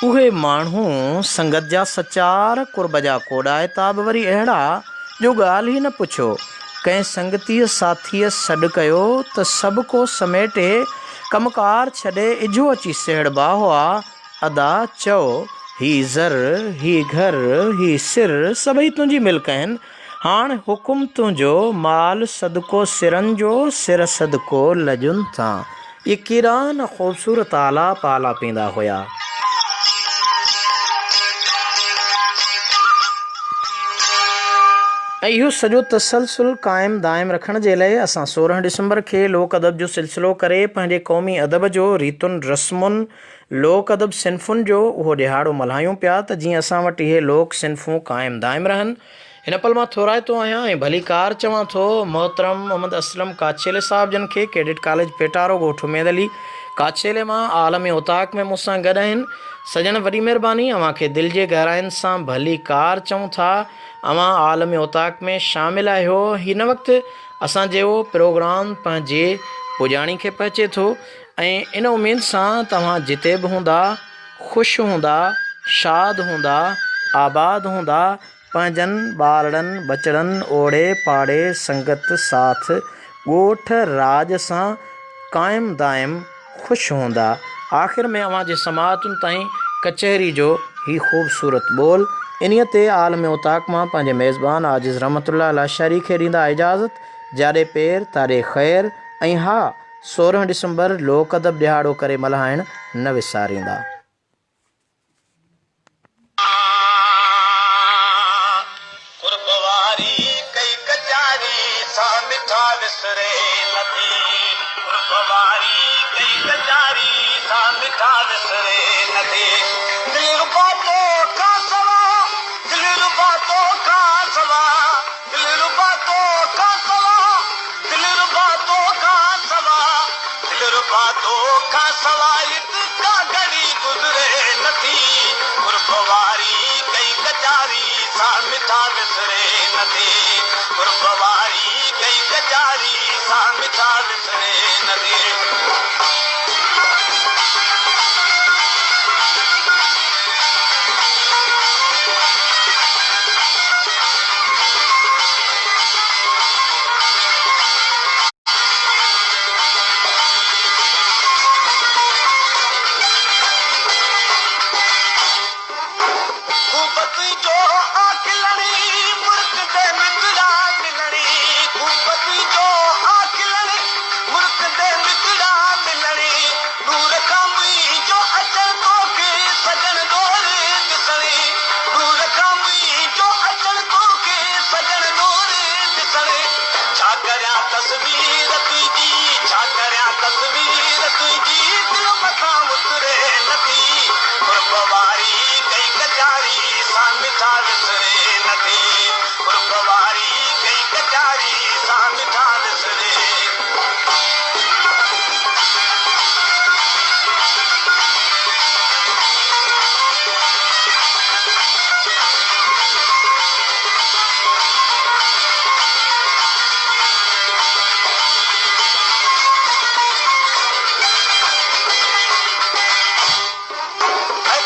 اهي ماڻهو سنگت جا سچار، قرب جا ڪوڏائتا به وري اهڙا جو ڳالهه ئي نه پڇو. ڪنهن سنگتيء ساٿيء سڏ ڪيو ته سڀڪو سميٽي ڪم ڪار ڇڏي اجهو اچي سهڙبا هئا. ادا چئو، هي زر، هي گهر، هي سر سڀئي تنهنجي ملڪ آهن، هاڻ حڪم تنهنجو، مال صدقو سرن جو، سر صدقو لڄن تان. اهي ڪيڏا نه خوبصورت آلاپ آلاپيندا هيا. ۽ اهو سڄو تسلسل قائم دائم رکڻ جي لئه اسان 16 ڊسمبر کي لوڪ ادب جو سلسلو ڪري پنهنجي قومي ادب جو ريتن رسمن، لوڪ ادب صنفن جو اهو ڏهاڙو ملهايون پيا ته جيئن اسان وٽ اهي لوڪ صنفون قائم دائم رهن. هن پل مان ٿورائتو آهيان ۽ ڀليڪار چوان ٿو محترم محمد اسلم ڪاڇيلي صاحب جن کي ڪيڊٽ ڪاليج پيٽارو ڳوٺ اميد علي ڪاڇيلي مان عالم اوطاق ۾ مون سان گڏ آهن. سڄڻ وڏي مهرباني اوهان کي دل جي گهراين سان ڀليڪار چئون ٿا. اوهان عالم اوطاق ۾ شامل آهيو. هن وقت اسان جو پروگرام پنهنجي پڄاڻي کي پهچي ٿو. ۽ ان اميد سان توهان جتي به هوندا خوش هوندا، شاد هوندا، آباد هوندا، پنهنجن ٻارڙن ٻچڙن، اوڙي پاڙي، سنگت ساٿ، ڳوٺ راڄ سان قائم دائم خوش هوندا. آخر ۾ اوهان جي سماعتن تائين ڪچهري جو هي خوبصورت ٻول. انهيء تي عالم اوطاق مان پنهنجي ميزبان عاجز رحمت الله لاشاري کي ڏيندا اجازت. جاڏي پير تاڏي خير ۽ ها 16 ڊسمبر لوڪ ادب ڏهاڙو ڪري ملهائڻ نه وساريندا. قرب واري ڪئي ڪچاري سا مٺا وسري نٿي قرب واري ڪئي ڪچاري سا مٺا وسري نٿي دلربا تو کان سوا دلربا تو کان سوا دلربا تو کان سوا دلربا تو کان سوا دلربا تو کان سوا هت ڪا گهڙي گذري نٿي قرب واري ڪئي ڪچاري سا مٺا وسري نٿي قرب واري ڪئي ڪچاري سا مٺا وسري نٿي. خوب تنهنجو آ کلڻي، مرڪندي مٺڙا ملڻي، خوب تنهنجو آ کلڻي، مرڪندي مٺڙا ملڻي، دور کان منهنجو اچڻ توکي سڄڻ ڏور ڏسڻي، دور کان منهنجو اچڻ توکي سڄڻ ڏور ڏسڻي، ڇا ڪريان تصوير تنهنجي، ڇا ڪريان تصوير تنهنجي، دل مٿان اتري نٿي، قرب واري ڪئي ڪچاري، سا مٺا وسري نٿي، قرب واري ڪئي ڪچاري، سا مٺا وسري.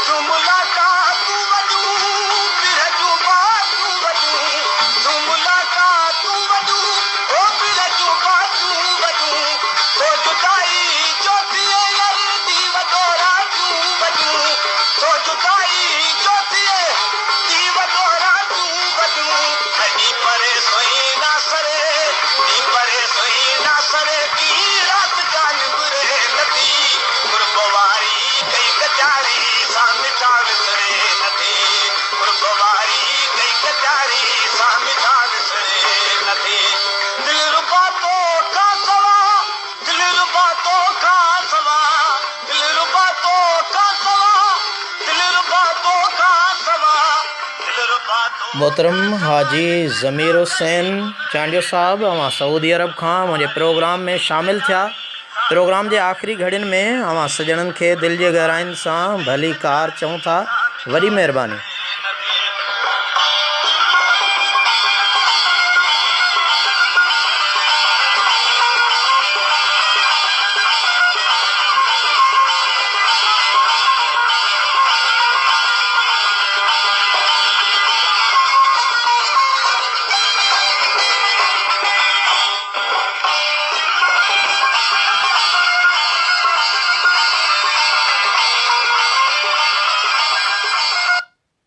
ٿيون ملاقاتون وڏيون، پرهه جون باتون وڏيون، ٿيون ملاقاتون وڏيون، او پرهه جون باتون وڏيون، ٿو جدائي جو ٿئي ير the وڏو راتيون وڏيون، ٿو جدائي جو ٿئي the وڏو راتيون وڏيون، ڏي پري سوئي نا سري، ڏي پري سوئي نا سري، ڪي رات ڪا نبري نٿي، قرب واري ڪئي ڪچاري، سا مٺا وسري نٿي، قرب واري ڪئي ڪچاري، سا مٺا وسري نٿي، دلربا تو کان سوا، دلربا تو کان سوا، دلربا تو کان سوا، دلربا تو کان سوا، دلربا تو. محترم حاجي ضمير حسين چانڊيو صاحب اوهان سعودي عرب کان منهنجي پروگرام ۾ شامل ٿيا پروگرام جي آخري گهڙين ۾ اوهان سڄڻن کي دل جي گهراين سان ڀلي ڪار چئون ٿا وڏي مهرباني.